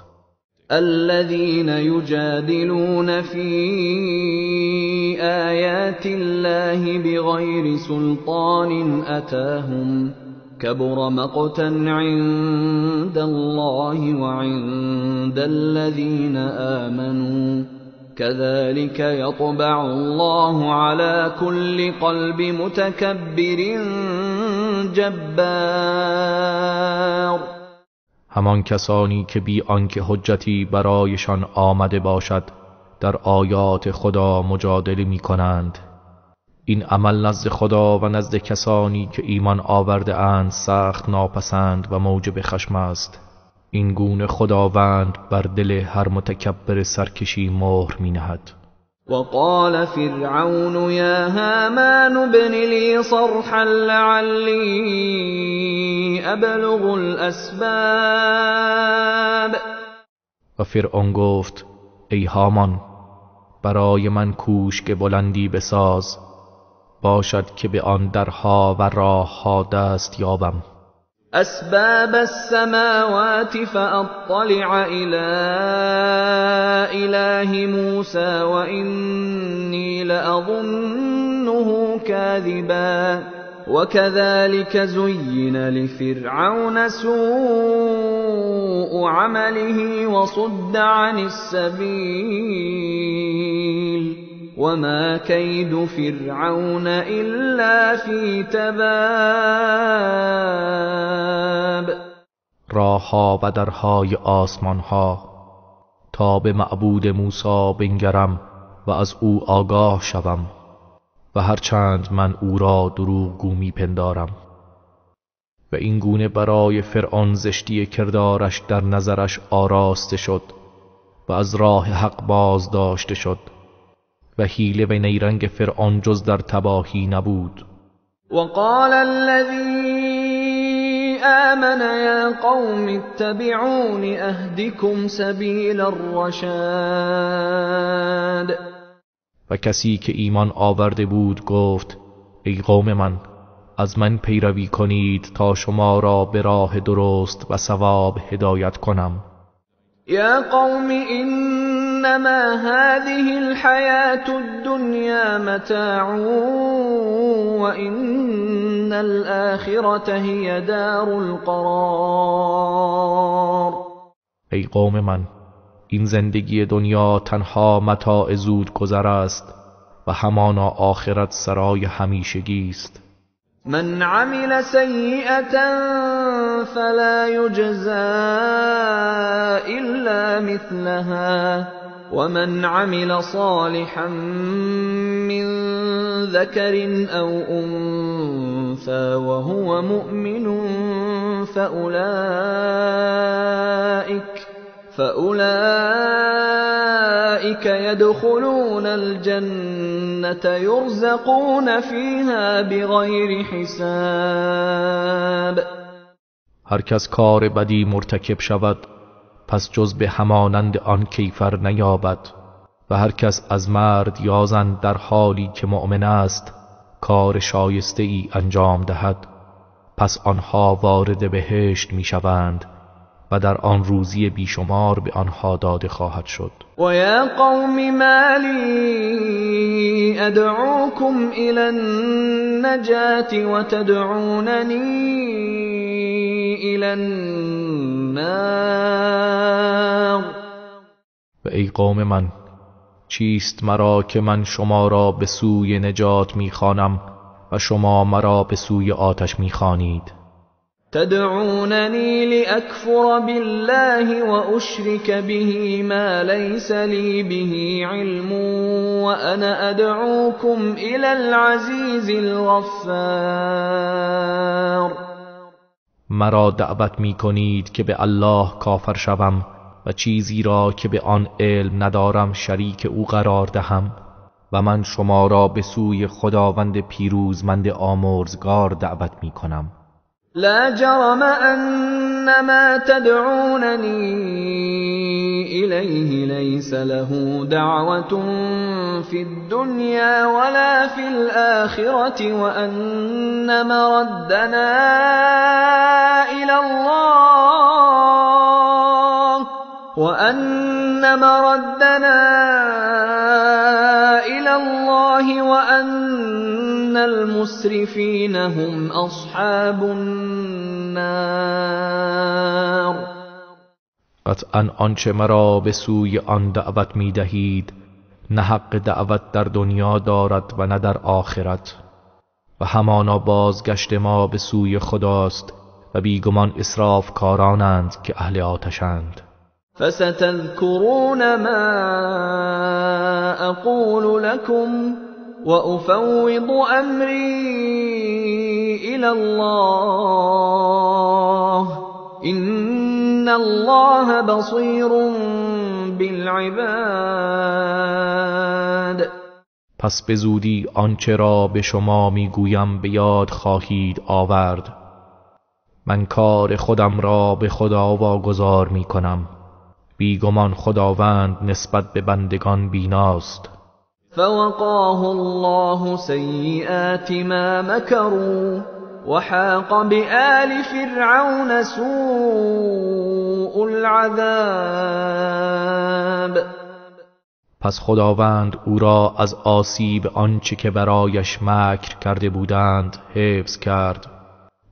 الذين يجادلون في آيات الله بغير سلطان أتاهم كبر مقتا عند الله وعند الذين آمنوا كذلك يطبع الله على كل قلب متكبر جبار. همان کسانی که بی آنکه حجتی برایشان آمده باشد در آیات خدا مجادله می کنند. این عمل نزد خدا و نزد کسانی که ایمان آورده اند سخت ناپسند و موجب خشم است. این گونه خداوند بر دل هر متکبر سرکشی مهر می نهد. وقال فرعون یا هامان ابن لی صرحا لعلی ابلغ الاسباب. و فرعون گفت ای هامان، برای من کوشک بلندی بساز، باشد که به آن درها و راهها دست یابم. اسباب السماوات فاطلع الى اله موسى واني لاظنه كاذبا وكذلك زين لفرعون سوء عمله وصد عن السبيل وما كيد فرعون إلا في تباب. راهها و درهای آسمانها، تا به معبود موسی بنگرم و از او آگاه شوم. و هرچند من او را دروغگو میپندارم. و این گونه برای فرعون زشتی کردارش در نظرش آراسته شد و از راه حق باز داشته شد و حیله و نیرنگ فرعون جز در تباهی نبود. وقال الذي آمن يا قوم اتبعون أهدكم سبیل الرشاد. و کسی که ایمان آورده بود گفت ای قوم من، از من پیروی کنید تا شما را به راه درست و صواب هدایت کنم. یا قوم انما هذه الحیاة الدنیا متاع وان الآخرة هي دار القرار. ای قوم من، این زندگی دنیا تنها متاع زود گذر است و همانا آخرت سرای همیشگی است. من عمل سیئة فلا یجزی الا مثلها ومن عمل صالحا من ذکر او انثی وهو مؤمن فأولئك يدخلون الجنة يرزقون فيها بغیر حساب. هر کس کار بدی مرتکب شود پس جز به همانند آن کیفر نیابد، و هر کس از مرد یا زن در حالی که مؤمن است کار شایسته ای انجام دهد پس آنها وارد بهشت می شوند و در آن روزی بیشمار به آنها داده خواهد شد. و یا قوم ما لی ادعوکم الی النجاة و تدعوننی الی النار. و ای قوم من، چیست مرا که من شما را به سوی نجات میخوانم و شما مرا به سوی آتش میخوانید؟ تدعونني لأكفر بالله وأشرك به ما ليس لي به علم وأنا أدعوكم إلى العزيز الغفار. مرا دعوت می کنید که به الله کافر شوم و چیزی را که به آن علم ندارم شریک او قرار دهم، و من شما را به سوی خداوند پیروزمند آمرزگار دعوت می کنم. لا جرم أن ما تدعونني إليه ليس له دعوة في الدنيا ولا في الآخرة وأن مردنا إلى الله وأن مردنا إلى الله وأن المسرفين هم أصحاب النار. قطعا آنچه مرا به سوی آن دعوت می دهید نه حق دعوت در دنیا دارد و نه در آخرت، و همانا بازگشت ما به سوی خداست و بیگمان اسراف کارانند که اهل آتشند. فستذكرون ما أقول لكم وأفوض أمري إلى الله إن الله بصير بالعباد. پس به زودی آنچه را به شما میگویم به یاد خواهید آورد. من کار خودم را به خدا واگذار میکنم، بیگمان خداوند نسبت به بندگان بیناست. فوقاه الله سیئات ما مکروا وحاق بآل فرعون سوء العذاب. پس خداوند او را از آسیب آنچه که برایش مکر کرده بودند حفظ کرد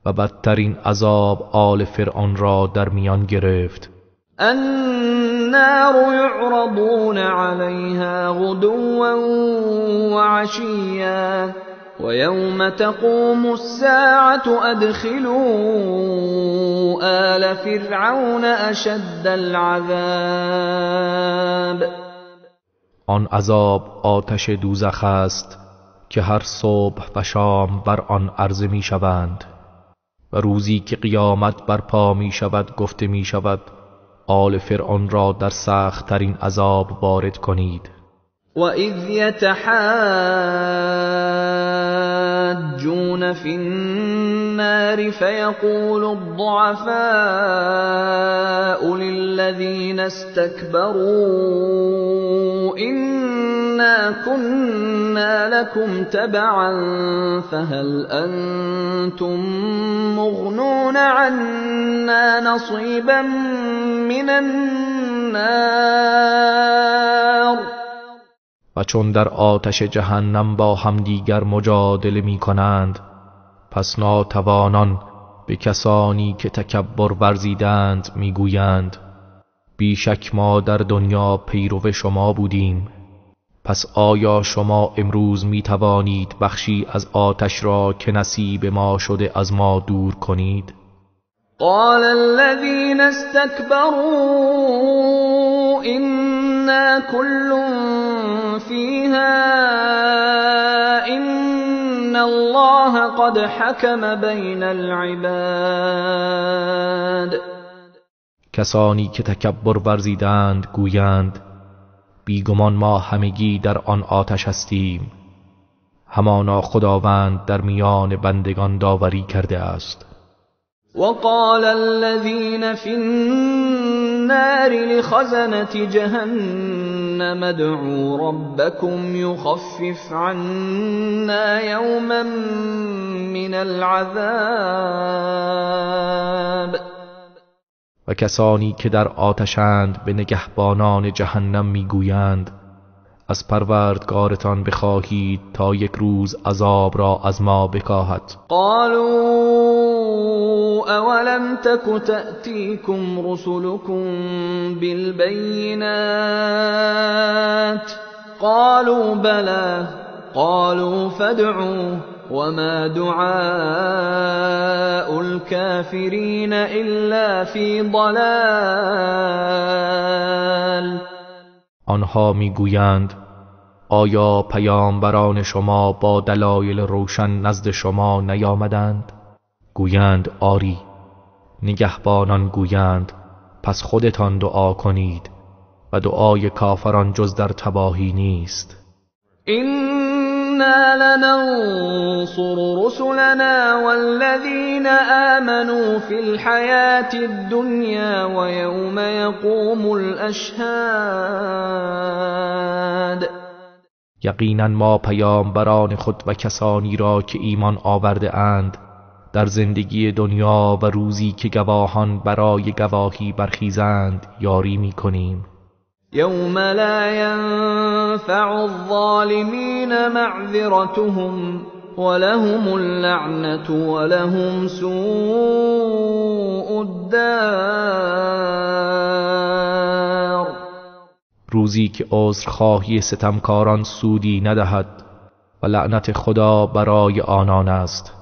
و بدترین عذاب آل فرعون را در میان گرفت. النار يعرضون عليها غدوا وعشيا ويوم تقوم الساعة أدخلوا آل فرعون أشد العذاب. آن عذاب آتش دوزخ است که هر صبح و شام بر آن عرضه می شوند. و روزی که قیامت برپا می شود گفته می شود آل فرعون را در سخت ترین عذاب وارد کنید. وَإِذْ يَتَحَاجُّونَ فِي النَّارِ فَيَقُولُ الضُّعَفَاءُ لِلَّذِينَ اسْتَكْبَرُوا إِنَّا كُنَّا لَكُمْ تَبَعًا فَهَلْ أَنْتُمْ مُغْنُونَ عَنَّا نَصِيبًا مِنَ النَّارِ. و چون در آتش جهنم با همدیگر مجادله می کنند، پس ناتوانان به کسانی که تکبر ورزیدند می گویند بیشک ما در دنیا پیرو شما بودیم، پس آیا شما امروز می توانید بخشی از آتش را که نصیب ما شده از ما دور کنید؟ قال الذين استكبروا إنا كل فيها إن الله قد حكم بين العباد. کسانی که تکبر ورزیدند گویند بیگمان ما همگی در آن آتش هستیم، همانا خداوند در میان بندگان داوری کرده است. وقال الذين في النار لخزنة جهنم ادعوا ربكم يخفف عنا يوما من العذاب. و کسانی که در آتشند به نگهبانان جهنم میگویند از پروردگارتان بخواهید تا یک روز عذاب را از ما بکاهد. قالوا اولم تك تأتیکم رسلكم بالبینات قالوا بلى قالوا فادعوا وما دعاء الكافرین الا فی ضلال. آنها میگویند آیا پیامبران شما با دلایل روشن نزد شما نیامدند؟ گویند آری. نگهبانان گویند پس خودتان دعا کنید و دعای کافران جز در تباهی نیست. إنا لننصر رسلنا والذین آمنوا فی الحیاة الدنیا ویوم یقوم الاشهاد. یقینا ما پیامبران خود و کسانی را که ایمان آورده اند در زندگی دنیا و روزی که گواهان برای گواهی برخیزند یاری می‌کنیم. یوم لا ينفع الظالمین معذرتهم ولهم اللعنة ولهم سوء الدار. روزی که عذرخواهی ستمکاران سودی ندهد و لعنت خدا برای آنان است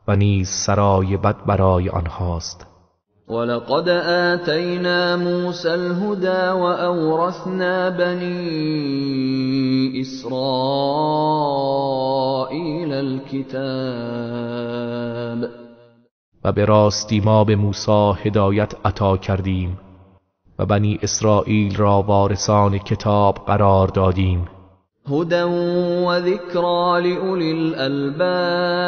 و نیز سرای بد برای آنهاست. ولقد آتینا موسی الهدى وأورثنا بنی إسرائیل الكتاب. و به راستی ما به موسی هدایت عطا کردیم و بنی اسرائیل را وارثان کتاب قرار دادیم. هدى وذکری لأولی الألباب.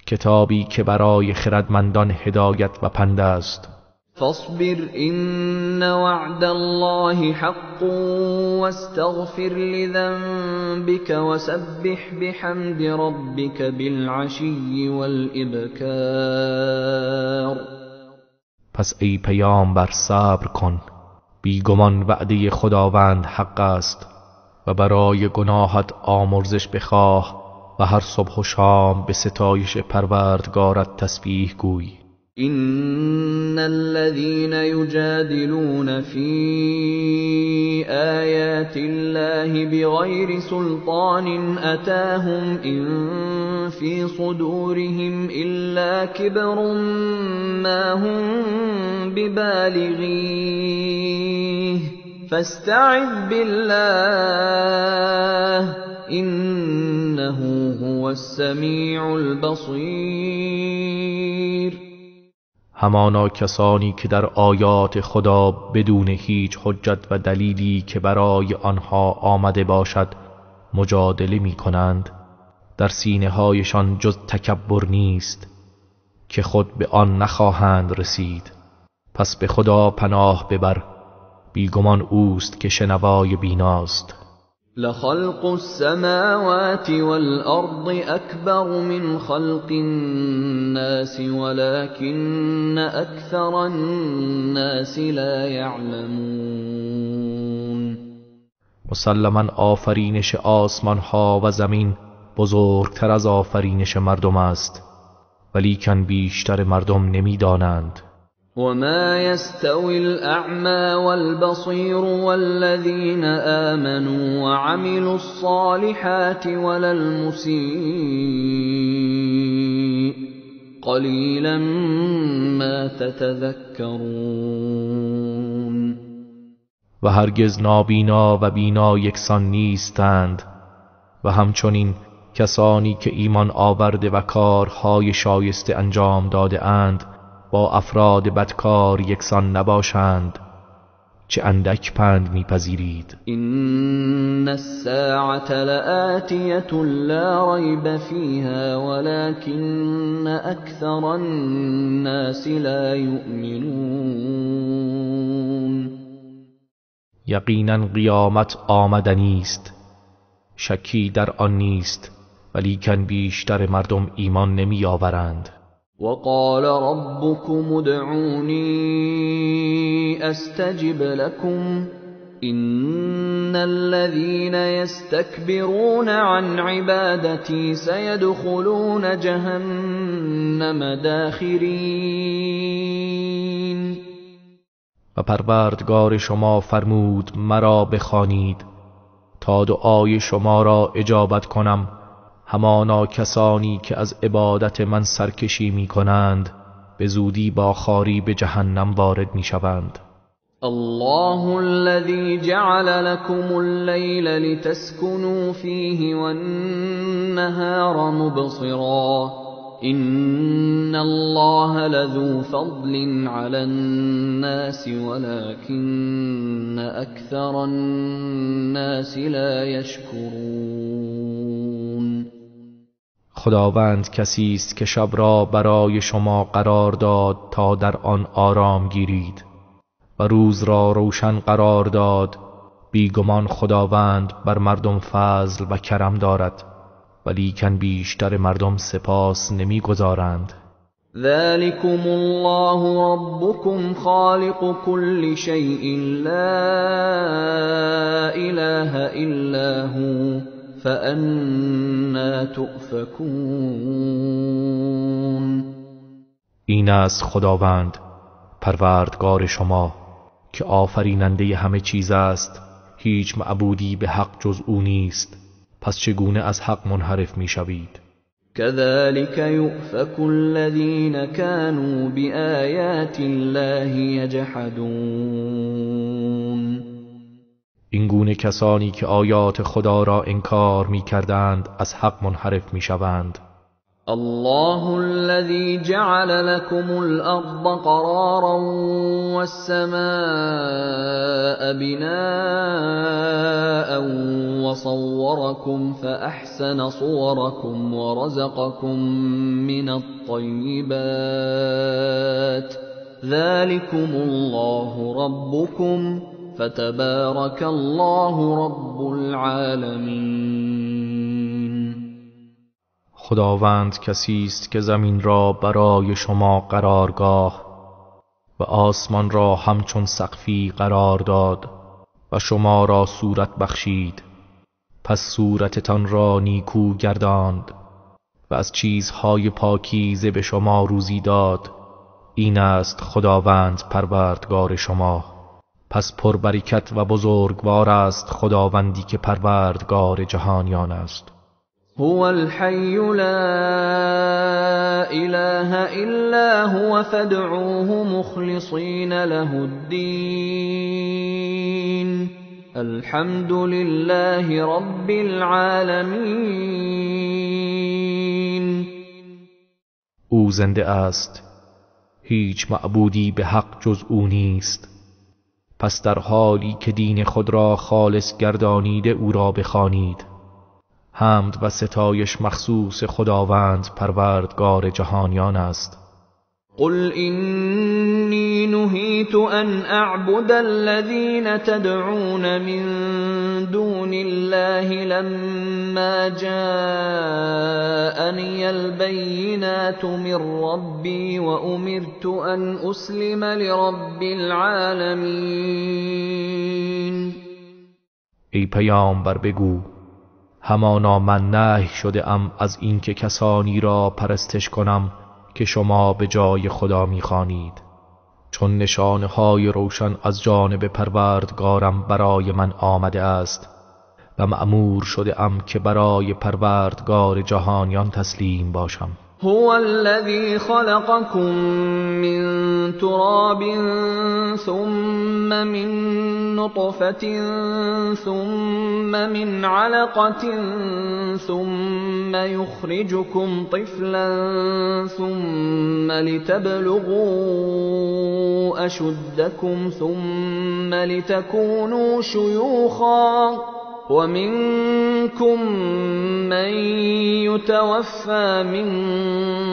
کتابی که برای خردمندان هدایت و پند است. فاصبر إن وعد الله حق واستغفر لذنبك وسبح بحمد ربك بالعشی والإبکار. پس ای پیامبر صبر کن، بیگمان وعده خداوند حق است و برای گناهت آمرزش بخواه و هر صبح و شام به ستایش پروردگارت تسبیح گوی. إن الذين يجادلون في آيات الله بغير سلطان أتاهم إن في صدورهم إلا كبر ما هم ببالغيه فاستعذ بالله إنه هو السمیع البصیر. همانا کسانی که در آیات خدا بدون هیچ حجت و دلیلی که برای آنها آمده باشد مجادله می کنند، در سینه هایشان جز تکبر نیست که خود به آن نخواهند رسید. پس به خدا پناه ببر، بیگمان اوست که شنوای بیناست. لخلق السماوات والأرض أكبر من خلق الناس ولكن أكثر الناس لا يعلمون. مسلما آفرینش آسمان ها و زمین بزرگتر از آفرینش مردم است، ولیکن بیشتر مردم نمیدانند. وما يستوي الأعمى والبصير والذين آمنوا وعملوا الصالحات ولا المسيء قليلا ما تتذكرون. و هرگز نابینا و بینا یکسان نیستند، و همچنین کسانی که ایمان آورده و کارهای شایسته انجام داده اند با افراد بدکار یکسان نباشند. چه اندک پند میپذیرید. إن الساعة لآتية لا ريب فيها ولكن أكثر الناس لا يؤمنون. یقینا قیامت آمدنی است، شکی در آن نیست، ولیکن بیشتر مردم ایمان نمی آورند. وقال ربكم ادعوني استجب لكم إن الذين يستكبرون عن عبادتي سيدخلون جهنم داخرين. و پروردگار شما فرمود مرا بخوانید تا دعای شما را اجابت کنم. همانا کسانی که از عبادت من سرکشی می کنند به زودی با خواری به جهنم وارد می شوند. الله الذي جعل لكم الليل لتسكنوا فيه والنهار مبصرا إن الله لذو فضل على الناس ولكن أكثر الناس لا يشكرون. خداوند کسی است که شب را برای شما قرار داد تا در آن آرام گیرید و روز را روشن قرار داد. بیگمان خداوند بر مردم فضل و کرم دارد، ولیکن بیشتر مردم سپاس نمیگذارند. ذلكم الله ربكم خالق كل شيء لا اله الا هو فأنا تؤفكون. این است خداوند پروردگار شما که آفریننده همه چیز است، هیچ معبودی به حق جز او نیست، پس چگونه از حق منحرف می شوید؟ كذلك يؤفك الذين كانوا بآيات الله يجحدون. این گونه کسانی که آیات خدا را انکار می کردند از حق منحرف می شوند. الله الذي جعل لكم الأرض قرارا والسماء بناء وصوركم فأحسن صوركم ورزقكم من الطيبات ذلكم الله ربكم فتبارك الله رب العالمين. خداوند کسی است که زمین را برای شما قرارگاه و آسمان را همچون سقفی قرار داد و شما را صورت بخشید، پس صورتتان را نیکو گرداند و از چیزهای پاکیزه به شما روزی داد. این است خداوند پروردگار شما، پس پربرکت و بزرگوار است خداوندی که پروردگار جهانیان است. هو الحي لا اله الا هو فادعوه مخلصین له الدین الحمد لله رب العالمین. او زنده است، هیچ معبودی به حق جز او نیست. پس در حالی که دین خود را خالص گردانیده او را بخوانید. حمد و ستایش مخصوص خداوند پروردگار جهانیان است. قل إني نهيت أن أعبد الذين تدعون من دون الله لما جاءني البينات من ربي وأمرت أن أسلم لرب العالمين. ای پیامبر بگو همانا من نهی شده ام از اینکه کسانی را پرستش کنم که شما به جای خدا می‌خوانید، چون نشانه‌های روشن از جانب پروردگارم برای من آمده است و مأمور شده ام که برای پروردگار جهانیان تسلیم باشم. هو الذي خلقكم من تراب ثم من نطفة ثم من علقة ثم يخرجكم طفلا ثم لتبلغوا أشدكم ثم لتكونوا شيوخا ومنكم من يتوفى من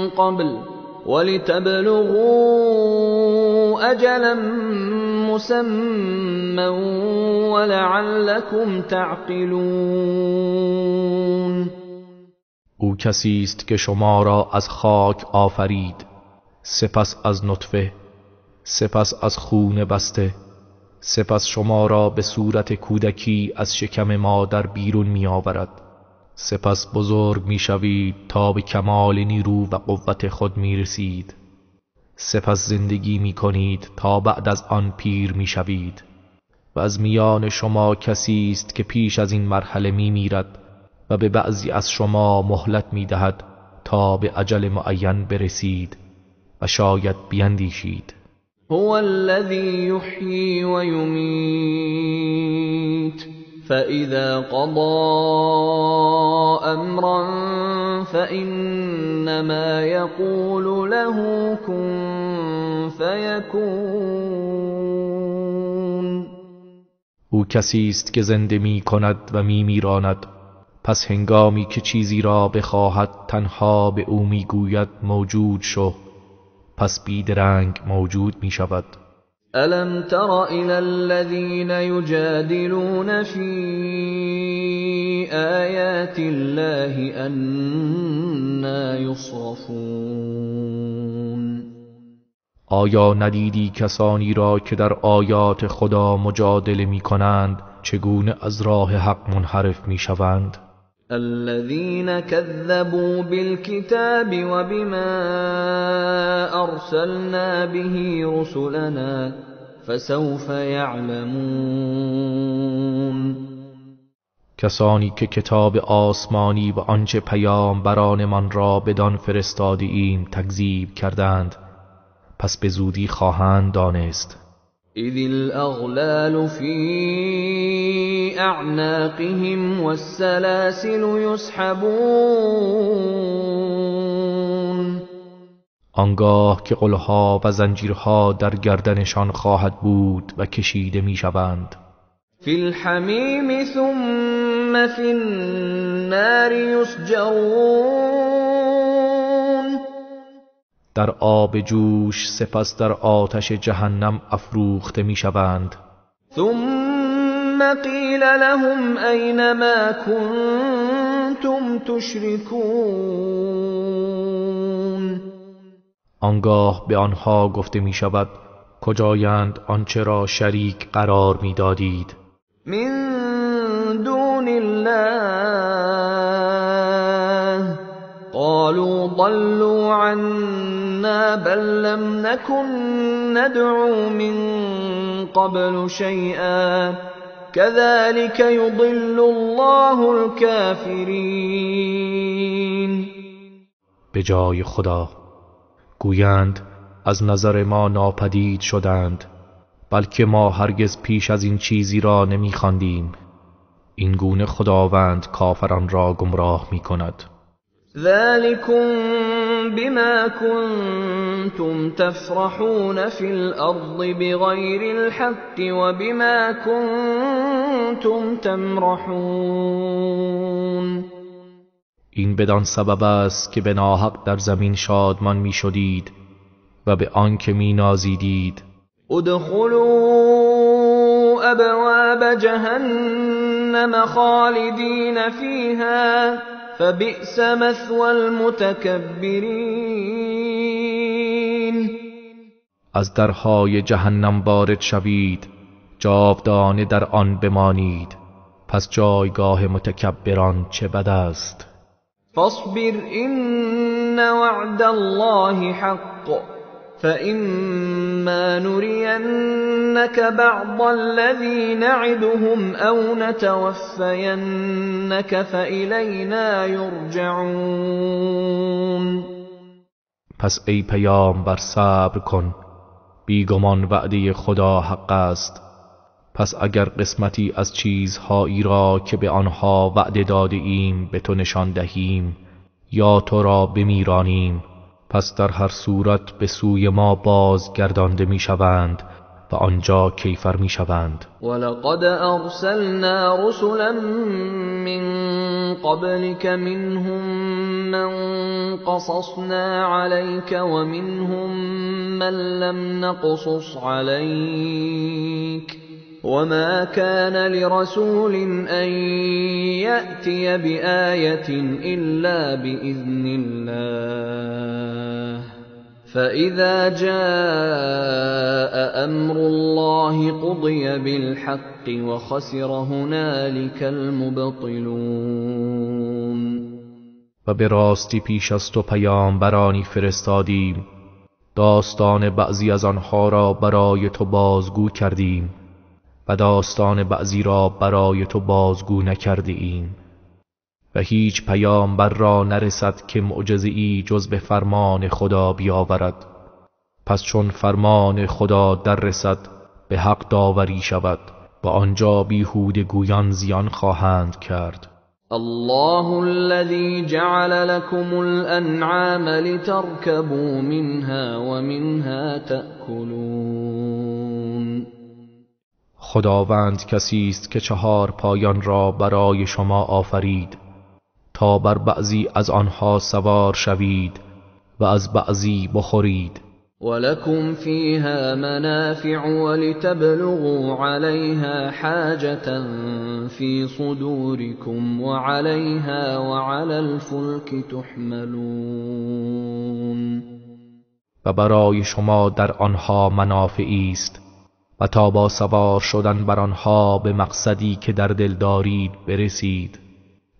قبل ولتبلغوا أجلا مسمى ولعلكم تعقلون. او کسی است که شما را از خاک آفرید، سپس از نطفه، سپس از خون بسته، سپس شما را به صورت کودکی از شکم مادر بیرون می آورد، سپس بزرگ می شوید تا به کمال نیرو و قوت خود می رسید، سپس زندگی می کنید تا بعد از آن پیر می شوید و از میان شما کسی است که پیش از این مرحله می میرد و به بعضی از شما مهلت می دهد تا به اجل معین برسید و شاید بیندیشید. هو الذي يحيي ويميت فإذا قضى أمرا فإنما يقول له كن فيكون. او کسی است که زنده می کند و می میراند، پس هنگامی که چیزی را بخواهد تنها به او می گوید موجود شو، پس بیدرنگ موجود می شود. ألم تر إلى الذين يجادلون في آيات الله أنى يصرفون. آیا ندیدی کسانی را که در آیات خدا مجادله می کنند چگونه از راه حق منحرف می شوند؟ الذين كذبوا بالكتاب وبما أرسلنا به رسلنا فسوف يعلمون. کسانی که کتاب آسمانی و آنچه پیامبرانمان را بدان فرستاده‌ایم تکذیب کردند، پس به زودی خواهند دانست. اذ الاغلال فی اعناقهم والسلاسل یسحبون. آنگاه که قلها و زنجیرها در گردنشان خواهد بود و کشیده میشوند. فی الحمیم ثم فی النار یسجرون. در آب جوش سپس در آتش جهنم افروخته میشوند. ثم قیل لهم این ما کنتم تشرکون. آنگاه به آنها گفته می شود کجایند آنچه را شریک قرار می دادید؟ من دون الله قالوا ضلوا عنا بل لم نكن ندعو من قبل شيئا كذلك يضل الله الكافرين. به جای خدا گویند از نظر ما ناپدید شدند، بلکه ما هرگز پیش از این چیزی را نمی‌خواندیم. این گونه خداوند کافران را گمراه می‌کند. ذلكم بما كنتم تفرحون في الأرض بغير الحق وبما كنتم تمرحون. این بدان سبب است که به ناحق در زمین شادمان می‌شدید و به آن که می‌نازیدید. ادخلوا ابواب جهنم خالدین فیها فبئس مثوى المتکبرین. از درهای جهنم وارد شوید، جاودانه در آن بمانید، پس جایگاه متکبران چه بد است. فاصبر إن وعد الله حق فإما نرینک بعض الذی نعدهم أو نتوفینک فإلینا یرجعون. پس ای پیامبر صبر کن، بیگمان وعده خدا حق است. پس اگر قسمتی از چیزهایی را که به آنها وعده داده ایم به تو نشان دهیم یا تو را بمیرانیم، پس در هر صورت به سوی ما بازگردانده میشوند و آنجا کیفر میشوند. ولقد ارسلنا رسلا من قبلك منهم من قصصنا عليك ومنهم من لم نقصص عليك وما كان لرسول أن يأتي بآية إلا بإذن الله فإذا جاء أمر الله قضي بالحق وخسر هنالك المبطلون. و به راستی پیش از تو پیامبرانی فرستادیم، داستان بعضی از آنها را برای تو بازگو کردیم و داستان بعضی را برای تو بازگو نکرده ایم. و هیچ پیامبر را نرسد که معجزه‌ای جز به فرمان خدا بیاورد. پس چون فرمان خدا در رسد به حق داوری شود و آنجا بیهوده گویان زیان خواهند کرد. الله الذي جعل لكم الأنعام لتركبوا منها ومنها تأكلون. خداوند کسی است که چهار پایان را برای شما آفرید تا بر بعضی از آنها سوار شوید و از بعضی بخورید. ولكم فيها منافع ولتبلغوا عليها حاجة في صدوركم وعليها وعلى الفلك تحملون. و برای شما در آنها منافعی است و تا با سوار شدن بر آنها به مقصدی که در دل دارید برسید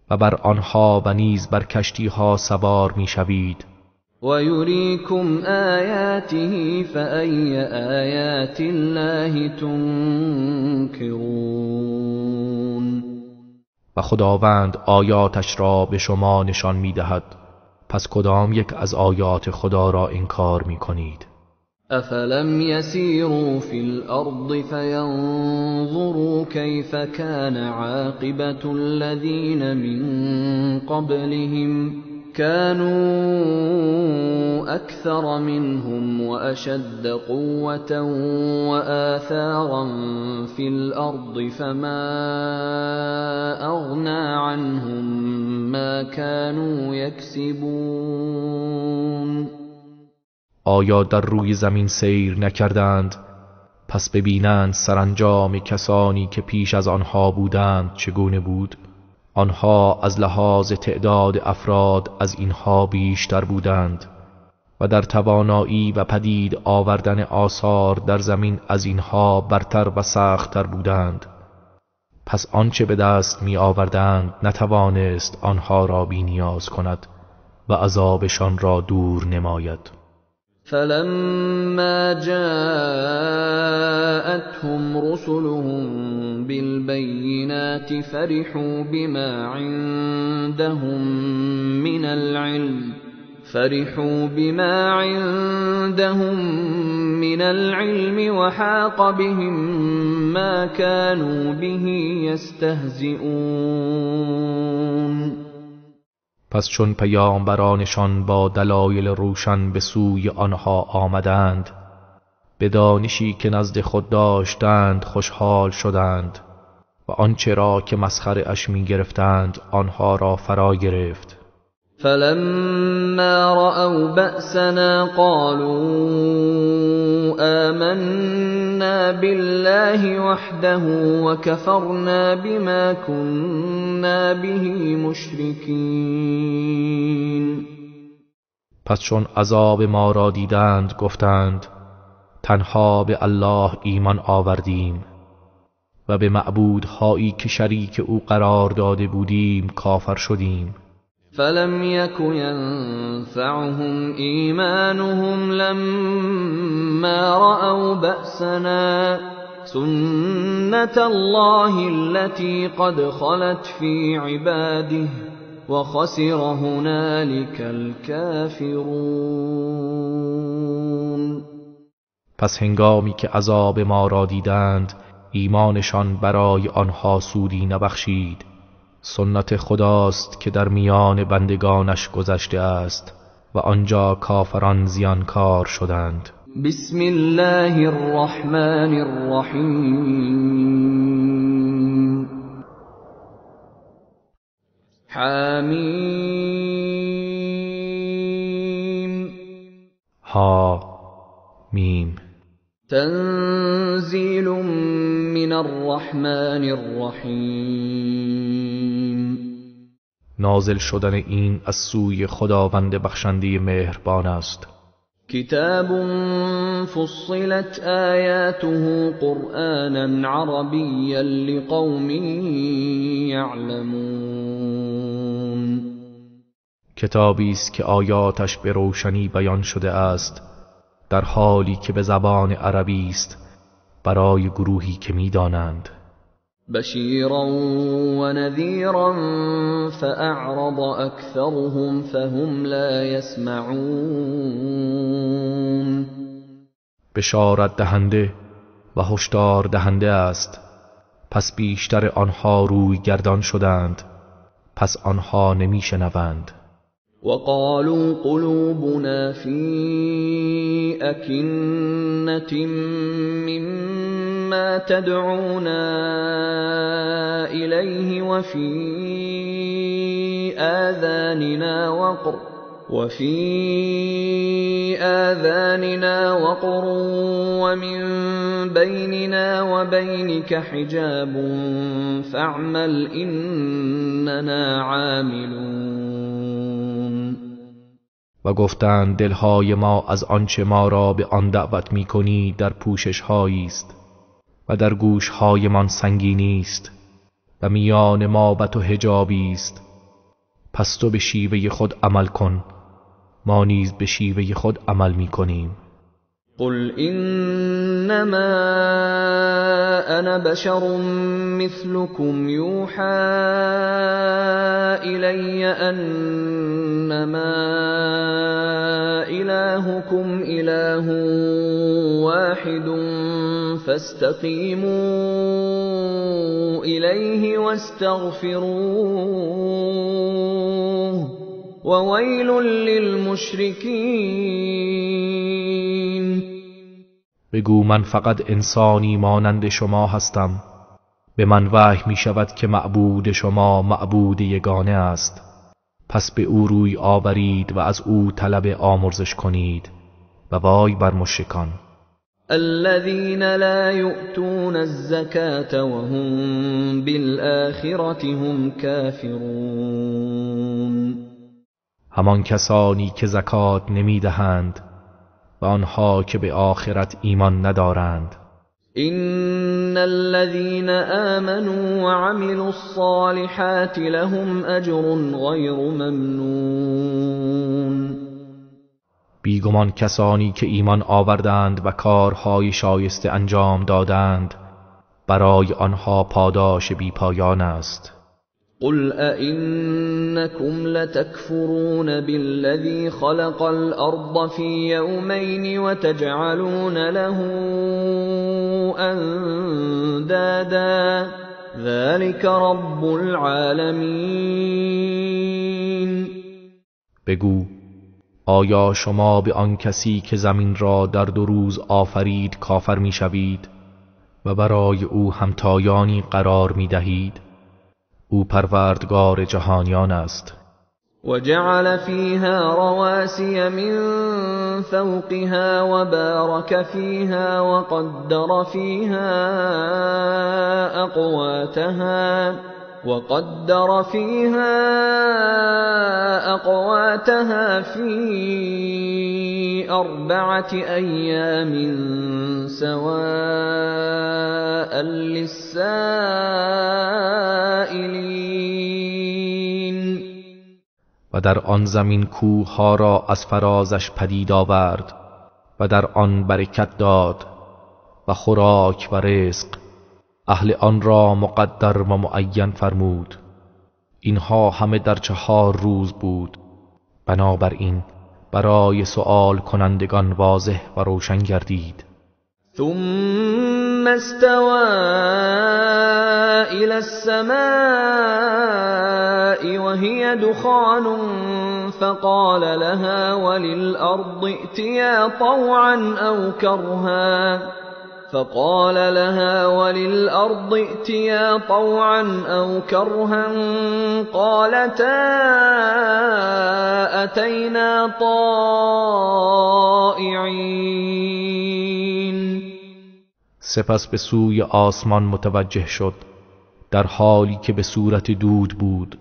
و بر آنها و نیز بر کشتیها سوار میشوید. و یریکم آیاته فای آیات الله تنکرون. و خداوند آیاتش را به شما نشان میدهد، پس کدام یک از آیات خدا را انکار میکنید؟ افلم يسيروا في الارض فينظروا كيف كان عاقبة الذين من قبلهم كانوا اكثر منهم واشد قوة وآثارا في الارض فما اغنى عنهم ما كانوا يكسبون. آیا در روی زمین سیر نکردند پس ببینند سرانجام کسانی که پیش از آنها بودند چگونه بود؟ آنها از لحاظ تعداد افراد از اینها بیشتر بودند و در توانایی و پدید آوردن آثار در زمین از اینها برتر و سختتر بودند. پس آنچه به دست می آوردند نتوانست آنها را بی نیاز کند و عذابشان را دور نماید. فلما جاءتهم رسلهم بالبينات فرحوا بما عندهم من العلم وحاق بهم ما كانوا به يستهزئون. پس چون پیامبرانشان با دلایل روشن به سوی آنها آمدند، به دانشی که نزد خود داشتند خوشحال شدند و آنچه را که مسخره اش می گرفتند آنها را فرا گرفت. فلما رأوا بأسنا قالوا آمنا بالله وحده وكفرنا بما كنا به مشركين. پس چون عذاب ما را دیدند گفتند تنها به الله ایمان آوردیم و به معبودهایی که شریک او قرار داده بودیم کافر شدیم. فلم يك ينفعهم إيمانهم لما رأوا بأسنا سنة الله التي قد خلت في عباده وخسر هنالك الكافرون. پس هنگامی که عذاب ما را دیدند ایمانشان برای آنها سودی نبخشید. سنت خداست که در میان بندگانش گذشته است و آنجا کافران زیانکار شدند. بسم الله الرحمن الرحیم. حمیم. ها میم. تنزیل من الرحمن الرحیم. نازل شدن این از سوی خداوند بخشنده مهربان است. کتاب فصلت آیاته قرآنا عربیا لقوم یعلمون. کتابی است که آیاتش به روشنی بیان شده است، در حالی که به زبان عربی است، برای گروهی که می‌دانند. بشیرا و نذیرا فاعرض اکثرهم فهم لا یسمعون. بشارت دهنده و هشدار دهنده است، پس بیشتر آنها روی گردان شدند، پس آنها نمی‌شنوند. وقالوا قلوبنا في أكنة مما تدعونا إليه وفي آذاننا وقر ومن بيننا وبينك حجاب فاعمل إننا عاملون. و گفتند دلهای ما از آنچه ما را به آن دعوت می‌کنی در پوشش‌هایی است و در گوش‌هایمان سنگینی است و میان ما و تو حجابی است، پس تو به شیوه خود عمل کن، ما نیز به شیوه خود عمل می‌کنیم. قل انما انا بشر مثلكم يوحى الي انما الهكم اله واحد فاستقيموا اليه واستغفروه وویل للمشرکین. بگو من فقط انسانی مانند شما هستم، به من وحی می شود که معبود شما معبود یگانه است، پس به او روی آورید و از او طلب آمرزش کنید و وای بر مشرکان. الذين لا يؤتون الزكاة وهم بالآخرة هم كافرون. همان کسانی که زکات نمی دهند و آنها که به آخرت ایمان ندارند. إن الذين آمنوا وعملوا الصالحات لهم أجر غیر ممنون. بیگمان کسانی که ایمان آوردند و کارهای شایسته انجام دادند برای آنها پاداش بی پایان است. قل أئنكم لتكفرون بالذي خلق الأرض في يومين وتجعلون له أندادا ذلك رب العالمین. بگو آیا شما به آن کسی که زمین را در 2 روز آفرید کافر میشوید و برای او همتایانی قرار میدهید؟ او پروردگار جهانیان است. وجعل فيها رواسي من فوقها وبارك فيها وقدر فيها أقواتها في 4 أيام سواء للسائلين. و در آن زمین کوه ها را از فرازش پدید آورد و در آن برکت داد و خوراک و رزق اهل آن را مقدر و معین فرمود. اینها همه در 4 روز بود. بنابراین برای سؤال کنندگان واضح و روشن گردید. ثم استوى إلى السماء وهي دخان فقال لها وللأرض ائتيا طوعا أو كرها فقال لها وللأرض ائتيا طوعا أو كرها قالتا أتينا طائعين. سپس به سوی آسمان متوجه شد در حالی که به صورت دود بود.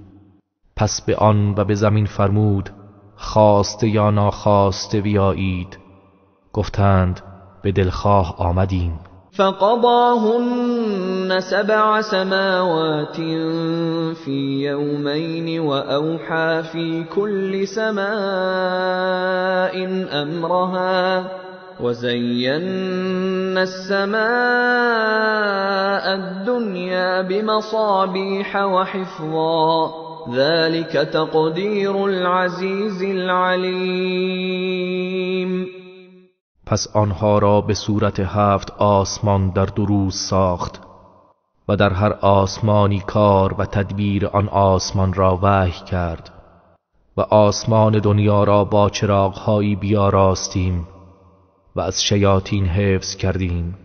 پس به آن و به زمین فرمود خواسته یا ناخواسته بیایید. گفتند به دلخواه آمدیم. فقضاهن 7 سماوات في يومين وأوحى في كل سماء أمرها وزينا السماء الدنيا بمصابيح وحفظا ذلك تقدير العزيز العليم. پس آنها را به صورت 7 آسمان در 2 روز ساخت و در هر آسمانی کار و تدبیر آن آسمان را وحی کرد و آسمان دنیا را با چراغهایی بیاراستیم و از شیاطین حفظ کردیم.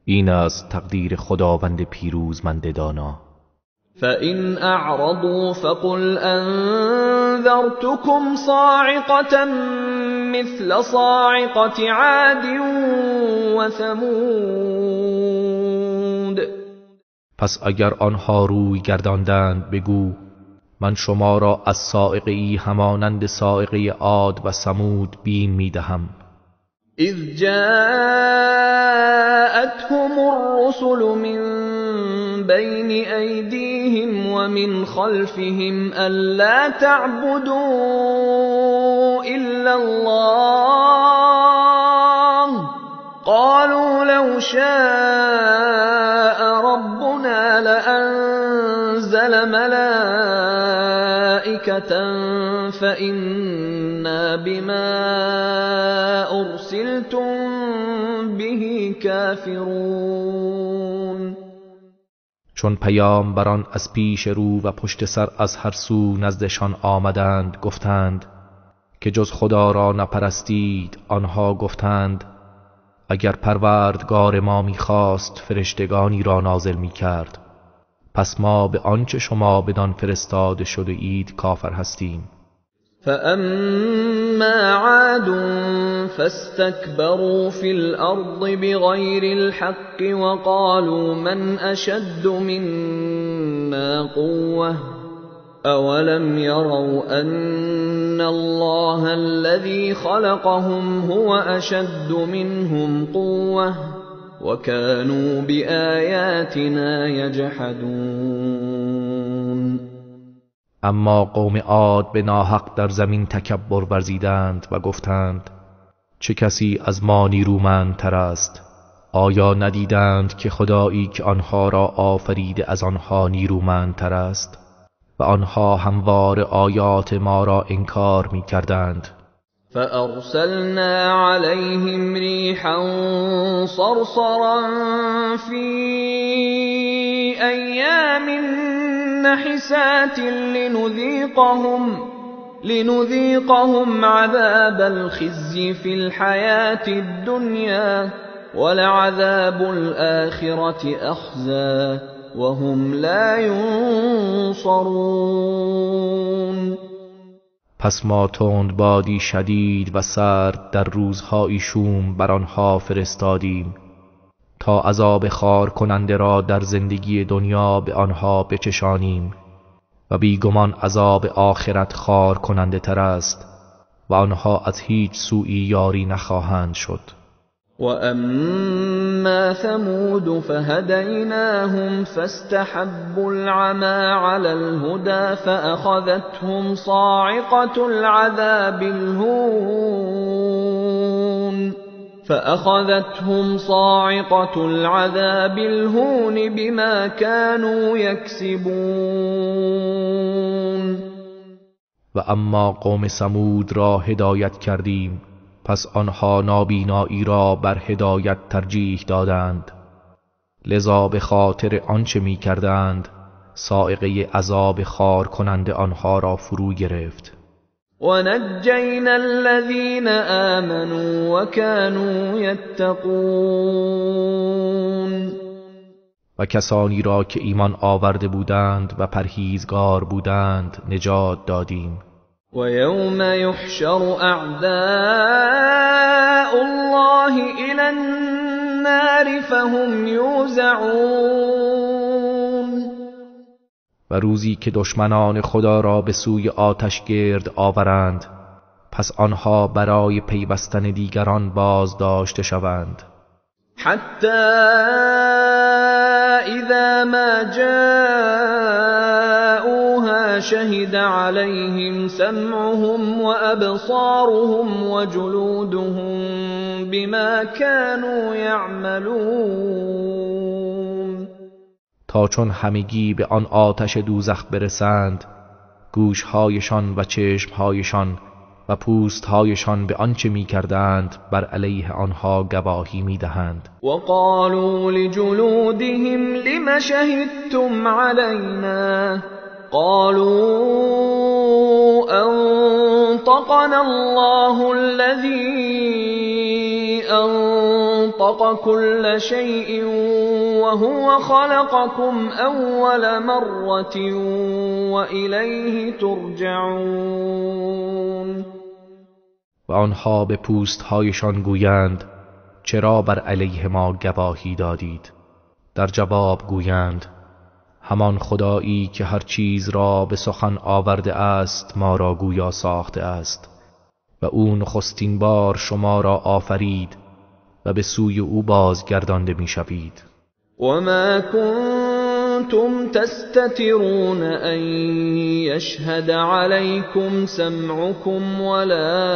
این از تقدیر خداوند پیروزمند دانا. فَإِنْ أَعْرَضُوا فَقُلْ أَنذَرْتُكُمْ صَاعِقَةً مِثْلَ صَاعِقَةِ عَادٍ وَثَمُودَ. پس اگر آنها روی گرداندند بگو من شما را از صاعقه‌ای همانند صاعقه عاد و ثمود بیم می‌دهم. إذ جاءتهم الرسل من بين أيديهم ومن خلفهم ألا تعبدوا إلا الله قالوا لو شاء ربنا لأنزل ملائكة فإنا بما أرسلتم به كافرون. چون پیامبران از پیش رو و پشت سر از هر سو نزدشان آمدند گفتند که جز خدا را نپرستید. آنها گفتند اگر پروردگار ما میخواست فرشتگانی را نازل میکرد، پس ما به آنچه شما بدان فرستاده شده اید کافر هستیم. فأما عاد فاستكبروا في الأرض بغير الحق وقالوا من أشد منا قوة أولم يروا أن الله الذي خلقهم هو أشد منهم قوة وكانوا بآياتنا يجحدون. اما قوم عاد به ناحق در زمین تکبر ورزیدند و گفتند چه کسی از ما نیرومندتر است؟ آیا ندیدند که خدایی که آنها را آفریده از آنها نیرومندتر است و آنها همواره آیات ما را انکار می کردند. فأرسلنا عليهم ريحا صرصرا في أيام نحسات لنذيقهم عذاب الخزي في الحياة الدنيا ولعذاب الآخرة أخزى وهم لا ينصرون. پس ما تند بادی شدید و سرد در روزهای شوم بر آنها فرستادیم تا عذاب خوار کننده را در زندگی دنیا به آنها بچشانیم و بیگمان عذاب آخرت خوار کننده تر است و آنها از هیچ سویی یاری نخواهند شد. و اما ثمود فهدیناهم فاستحبوا العمى على الهدى فأخذتهم صاعقة العذاب الهون بما كانوا يكسبون. و اما قوم ثمود را هدایت کردیم، پس آنها نابینایی را بر هدایت ترجیح دادند، لذا به خاطر آنچه می کردند صاعقه عذاب خوار کننده آنها را فرو گرفت. و نجینا الذین آمنوا و کانوا یتقون. و کسانی را که ایمان آورده بودند و پرهیزگار بودند نجات دادیم. و یوم یحشر اعداء الله الی النار فهم یوزعون. و روزی که دشمنان خدا را به سوی آتش گرد آورند، پس آنها برای پیوستن دیگران باز داشته شوند. حتی اذا ما جاءوها شهد عليهم سمعهم وابصارهم وجلودهم بما كانوا يعملون. تا چون همگی به آن آتش دوزخ برسند، گوشهایشان و چشمهایشان و پوستهایشان به آنچه می‌کردند بر علیه آنها گواهی می‌دهند. و قالوا لجلودهم لم شهدتم علینا قالوا انطقنا الله الذی انطق كل شيء وهو خلقكم اول مرة وإليه ترجعون. و آنها به پوستهایشان گویند چرا بر علیه ما گواهی دادید؟ در جواب گویند همان خدایی که هر چیز را به سخن آورده است ما را گویا ساخته است و او نخستین بار شما را آفرید و به سوی او بازگردانده میشوید. و ما کنتم تستترون ان یشهد علیکم سمعکم ولا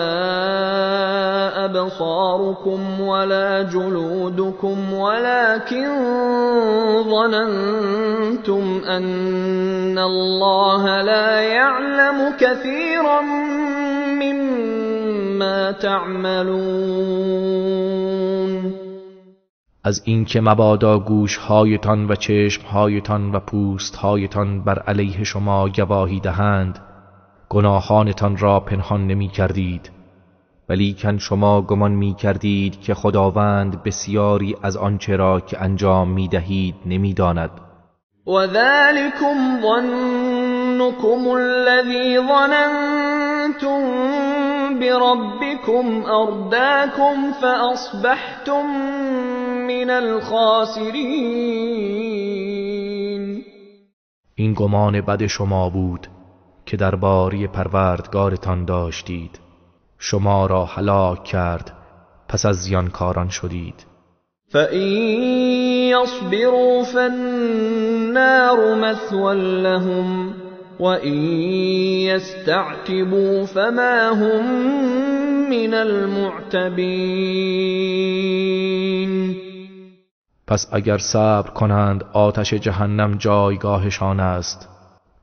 ابصارکم ولا جلودکم ولكن ظننتم ان الله لا یعلم کثیرا مما تعملون. از اینکه مبادا گوشهایتان و چشمهایتان و پوستهایتان بر علیه شما گواهی دهند گناهانتان را پنهان نمی کردید، ولیکن شما گمان می کردید که خداوند بسیاری از آنچه را که انجام می دهید نمی داند. و ذلکم ظنکم الذی ظننتم بربکم ارداکم فاصبحتم من الخاسرین. این گمان بد شما بود که درباره پروردگارتان داشتید، شما را هلاک کرد، پس از زیانکاران شدید. فَإِن يَصْبِرُوا فَالنَّارُ مَثْوًى لَهُمْ وَإِن يَسْتَعْتِبُوا فَمَا هُمْ مِنَ الْمُعْتَبِينَ. پس اگر صبر کنند آتش جهنم جایگاهشان است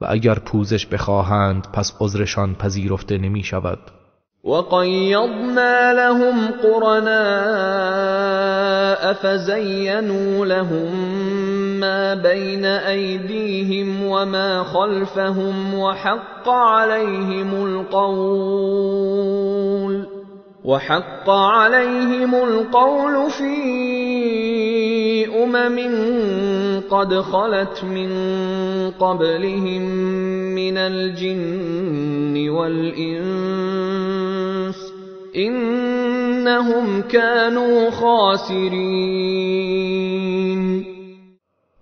و اگر پوزش بخواهند پس عذرشان پذیرفته نمی شود. وقیضنا لهم قرناء فزینوا لهم ما بین ایدیهم وما خلفهم وحق عليهم القول في أمم قد خلت من قبلهم من الجن والإنس إنهم كانوا خاسرین.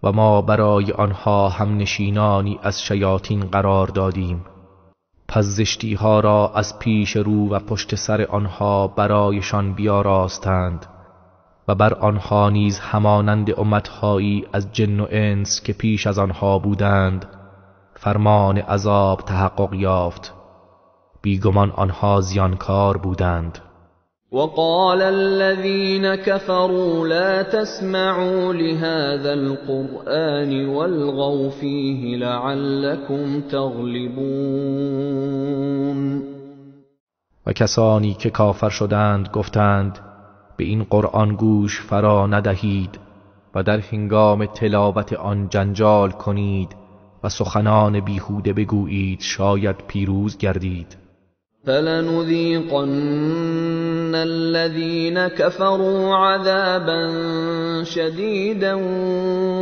و ما برای آنها هم نشینانی از شیاطین قرار دادیم، پس زشتی ها را از پیش رو و پشت سر آنها برایشان بیاراستند و بر آنها نیز همانند امتهایی از جن و انس که پیش از آنها بودند فرمان عذاب تحقق یافت. بیگمان آنها زیانکار بودند. وقال الذين كفروا لا تسمعوا لهذا القرآن والغوا فيه لعلكم تغلبون. و کسانی که کافر شدند گفتند به این قرآن گوش فرا ندهید و در هنگام تلاوت آن جنجال کنید و سخنان بیهوده بگویید، شاید پیروز گردید. فلنذیقن الذین كفروا عذابا شدیدا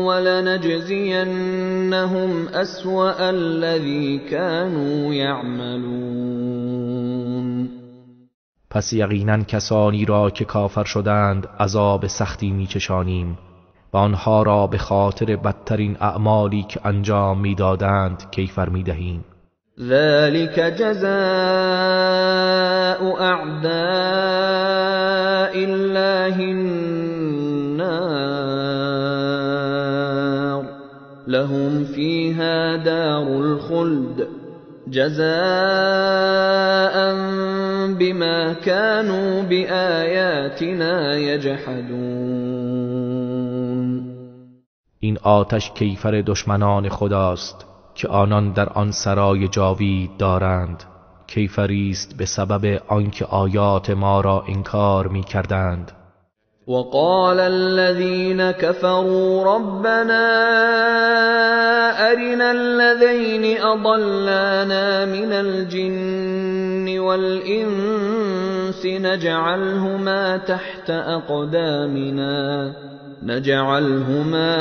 ولنجزینهم اسوأ الذی كانوا یعملون. پس یقینا کسانی را که کافر شدند عذاب سختی میچشانیم و آنها را به خاطر بدترین اعمالی که انجام میدادند کیفر میدهیم. ذلك جزاء أعداء الله النار لهم فيها دار الخلد جزاء بما كانوا بآياتنا يجحدون. این آتش کیفر دشمنان خداست که آنان در آن سرای جاوید دارند، کیفری است به سبب آنکه آیات ما را انکار می کردند. وقال الذين كفروا ربنا أرنا الذين أضلانا من الجن والإنس نجعلهما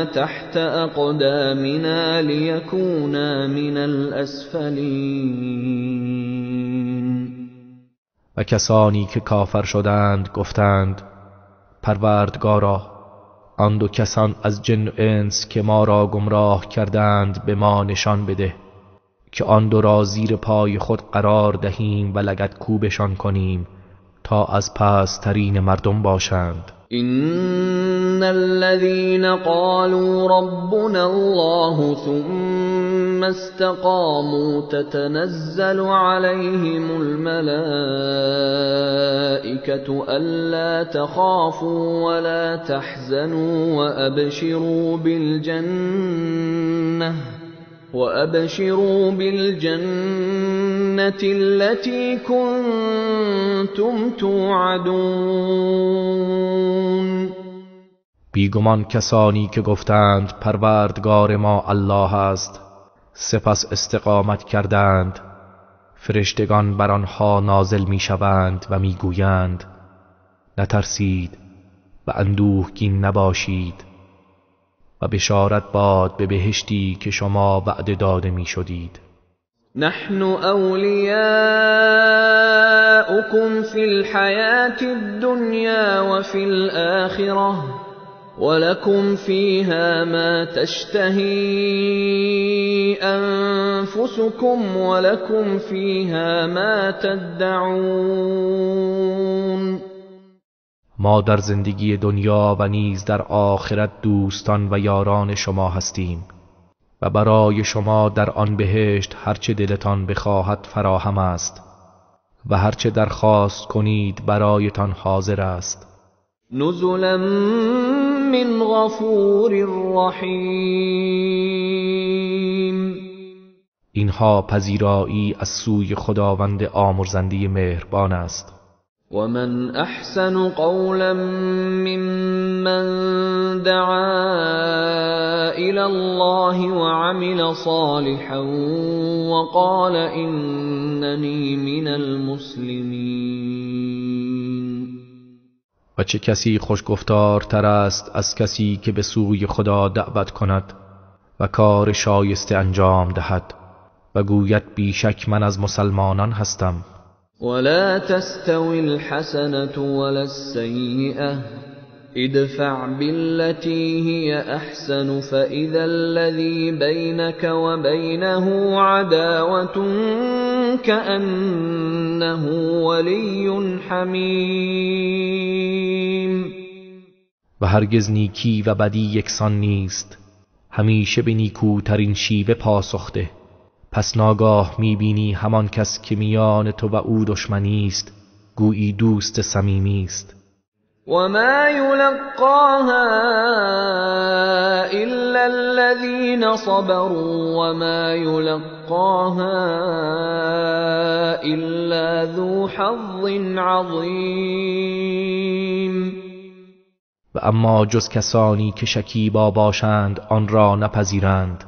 تحت أقدامنا ليكونا من الأسفلين. و کسانی که کافر شدند گفتند پروردگارا، آن دو کسان از جن و انس که ما را گمراه کردند به ما نشان بده که آن دو را زیر پای خود قرار دهیم و لگد کوبشان کنیم تا از پست‌ترین مردم باشند. إن الذين قالوا ربنا الله ثم استقاموا تتنزل عليهم الملائكة ألا تخافوا ولا تحزنوا وأبشروا بالجنة التي كنتم توعدون. بیگمان کسانی که گفتند پروردگار ما الله است، سپس استقامت کردند، فرشتگان بر آنها نازل میشوند و میگویند نترسید و اندوهگین نباشید و بشارت باد به بهشتی که شما وعده داده می شدید. نحن اولیاؤکم فی الحیاة الدنیا و فی الآخرة ولکم فیها ما تشتهی انفسکم ولکم فیها ما تدعون. ما در زندگی دنیا و نیز در آخرت دوستان و یاران شما هستیم و برای شما در آن بهشت هرچه دلتان بخواهد فراهم است و هرچه درخواست کنید برایتان حاضر است. نزلا من غفور رحیم. اینها پذیرایی از سوی خداوند آمرزنده مهربان است. ومن احسن قولا ممن دعا الى الله وعمل صالحا وقال اننی من المسلمین. و چه کسی خوشگفتارتر است از کسی که به سوی خدا دعوت کند و کار شایسته انجام دهد و گوید بیشک من از مسلمانان هستم. ولا تستوي الحسنة ولا السيئة ادفع بالتي هي أحسن فإذا الذي بينك وبينه عداوة كأنه ولي حمیم. و هرگز نیکی و بدی یکسان نیست، همیشه به نیکوترین شیوه پاسخ ده. پس ناگاه میبینی همان کس که میان تو و او دشمنی است گویی دوست صمیمی است. و ما یلقاها الا الذین صبروا و ما یلقاها الا ذو حظ عظیم. و اما جز کسانی که شکیبا باشند آن را نپذیرند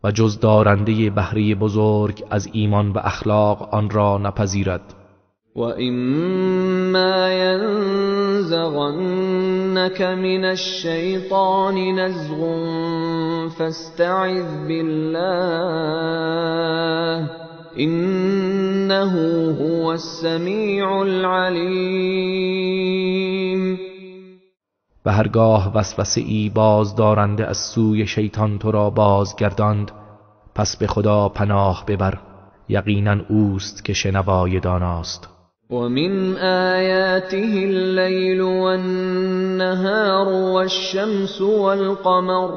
و جز دارنده بهره بزرگ از ایمان و اخلاق آن را نپذیرد. و اما ینزغنک من الشیطان نزغ فاستعذ بالله انه هو السمیع العلیم. و هرگاه وسوسه ای بازدارنده از سوی شیطان تو را بازگرداند پس به خدا پناه ببر، یقینا اوست که شنوای داناست. و من آیاته اللیل والنهار والشمس والقمر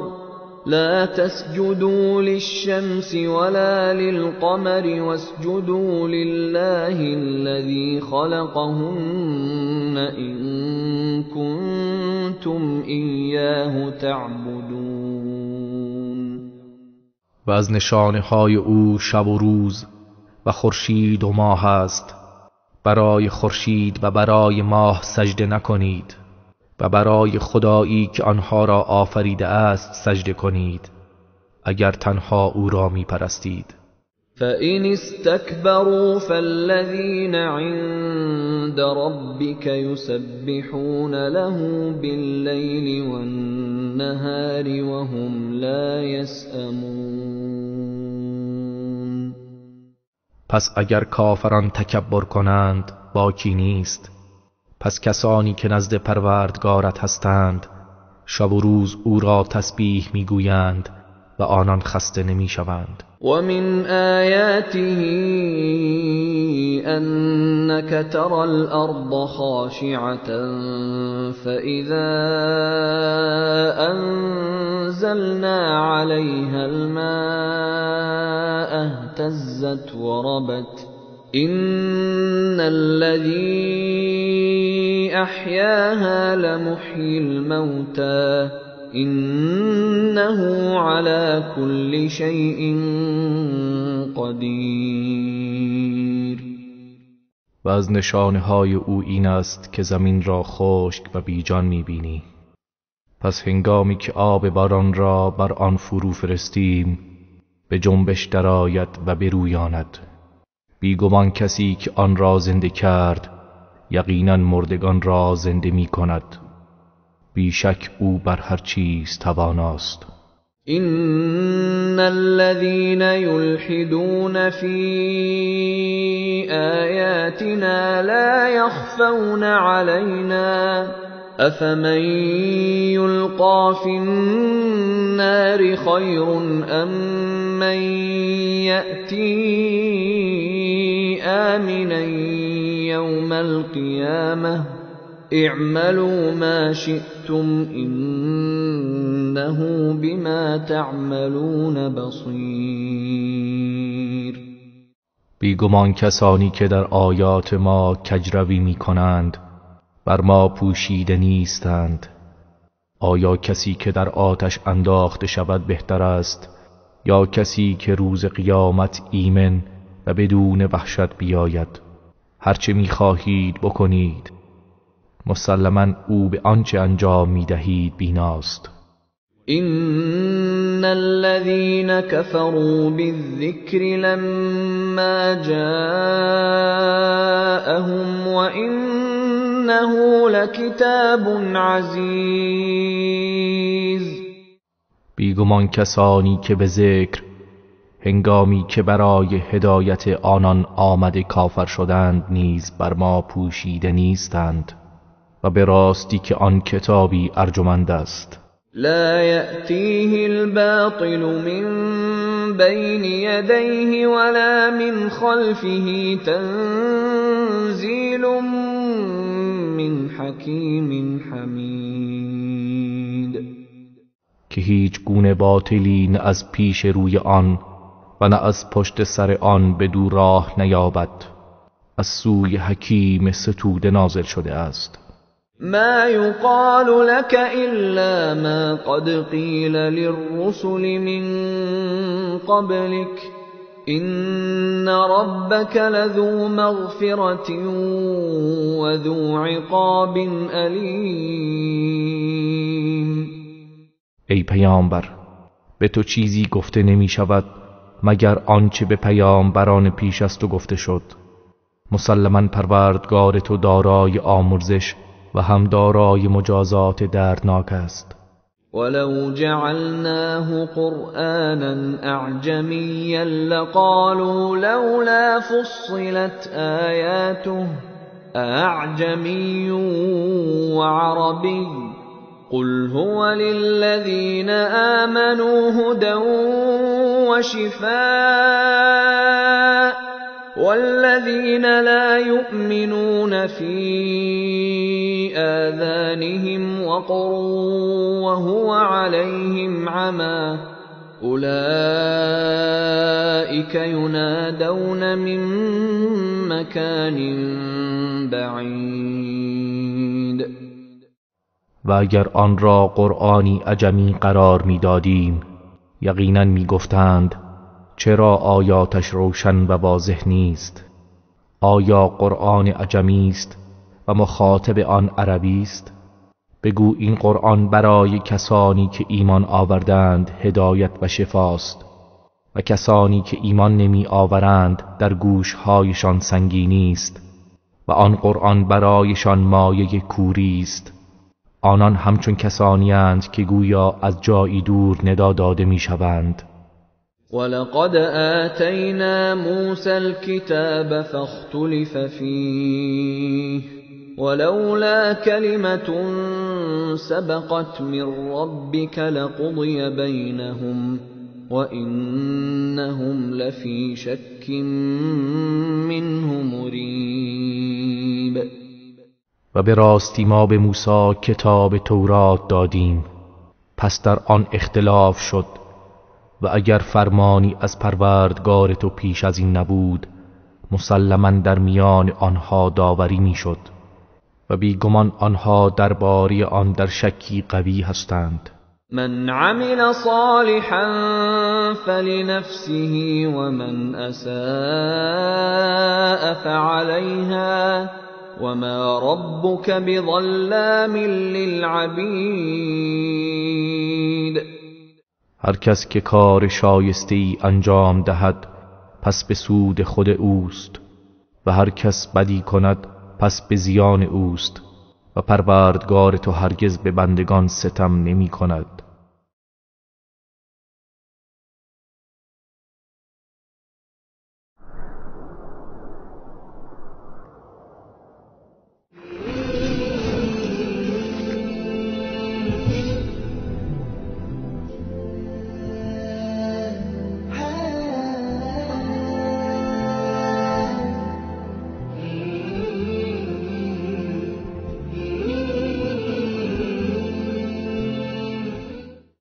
لا تسجدوا للشمس ولا للقمر واسجدوا لله الذي خلقهن إن كنتم إياه تعبدون. و از نشانه های او شب و روز و خورشید و ماه است. برای خورشید و برای ماه سجده نکنید و برای خدایی که آنها را آفریده است سجده کنید اگر تنها او را می پرستید. فَإِنِ اسْتَكْبَرُوا فَالَّذِينَ عِندَ رَبِّكَ يُسَبِّحُونَ لَهُ بِاللَّيْلِ وَالنَّهَارِ وَهُمْ لَا يَسْأَمُونَ. پس اگر کافران تکبر کنند باکی نیست. پس کسانی که نزد پروردگارت هستند شب و روز او را تسبیح میگویند و آنان خسته نمیشوند. و من آیاته انک تری الارض خاشعة فاذا انزلنا علیها الماء اهتزت وربت إن الذي أحياها لمحيي الموتى إنه على كل شيء قدیر. و از نشانه های او این است که زمین را خشک و بیجان می‌بینی. پس هنگامی که آب باران را بر آن فرو فرستیم به جنبش درآید و برویاند. بیگمان کسی که آن را زنده کرد یقینا مردگان را زنده می کند. بیشک او بر هر چیز تواناست. إن الذين يلحدون في آياتنا لا يخفون علينا أفمن يلقى في النار خير أم من يأتي آمنا يوم القيامة اعملوا ما شئتم إنه بما تعملون بصیر. بیگمان کسانی که در آیات ما کجروی می کنند بر ما پوشیده نیستند. آیا کسی که در آتش انداخته شود بهتر است یا کسی که روز قیامت ایمن و بدون وحشت بیاید؟ هرچه میخواهید بکنید، مسلما او به آنچه انجام میدهید بیناست. إن الذين كفروا بالذكر لما جاءهم وإنه لكتاب عزیز. بیگمان کسانی که به ذکر هنگامی که برای هدایت آنان آمده کافر شدند نیز بر ما پوشیده نیستند و به راستی که آن کتابی ارجمند است. لا يأتيه الباطل من بين يديه ولا من خلفه تنزيل من حكيم حمید. که هیچ گونه باطلی نه از پیش روی آن و نه از پشت سر آن به دو راه نیابد، از سوی حکیم ستوده نازل شده است. ما يقال لك إلا ما قد قيل للرسل من قبلك إن ربك لذو مغفرة وذو عقاب أليم. ای پیامبر، به تو چیزی گفته نمی شود مگر آنچه به پیامبران پیش از تو گفته شد. مسلما پروردگار تو دارای آمرزش و هم دارای مجازات دردناک است. ولو جعلناه قرآنا اعجمیا لقالوا لولا فصلت آیاته اعجمی وعربی قل هو للذین آمنوا هدى وشفاء والذین لا يؤمنون في آذانهم وقر وهو عليهم عمى أولئك ينادون من مكان بعید. و اگر آن را قرآنی عجمی قرار می‌دادیم یقینا می‌گفتند چرا آیاتش روشن و واضح نیست؟ آیا قرآن عجمی است و مخاطب آن عربی است؟ بگو این قرآن برای کسانی که ایمان آوردند هدایت و شفاست و کسانی که ایمان نمی آورند در گوشهایشان سنگینی است و آن قرآن برایشان مایه کوری است. آنان همچون کسانی اند که گویا از جایی دور ندا داده می شوند. ولقد آتینا موسى الكتاب فاختلف فیه ولولا كلمة سبقت من ربك لقضي بينهم وإنهم لفی شک منه مریب. و به راستی ما به موسی کتاب تورات دادیم، پس در آن اختلاف شد و اگر فرمانی از پروردگار تو پیش از این نبود مسلما در میان آنها داوری میشد و بیگمان آنها درباره آن در شکی قوی هستند. من عمل صالحا فلنفسه ومن اساء فعليها وما ربك بظلام للعبید. هر کس که کار شایسته ای انجام دهد پس به سود خود اوست و هر کس بدی کند پس به زیان اوست و پروردگار تو هرگز به بندگان ستم نمی کند.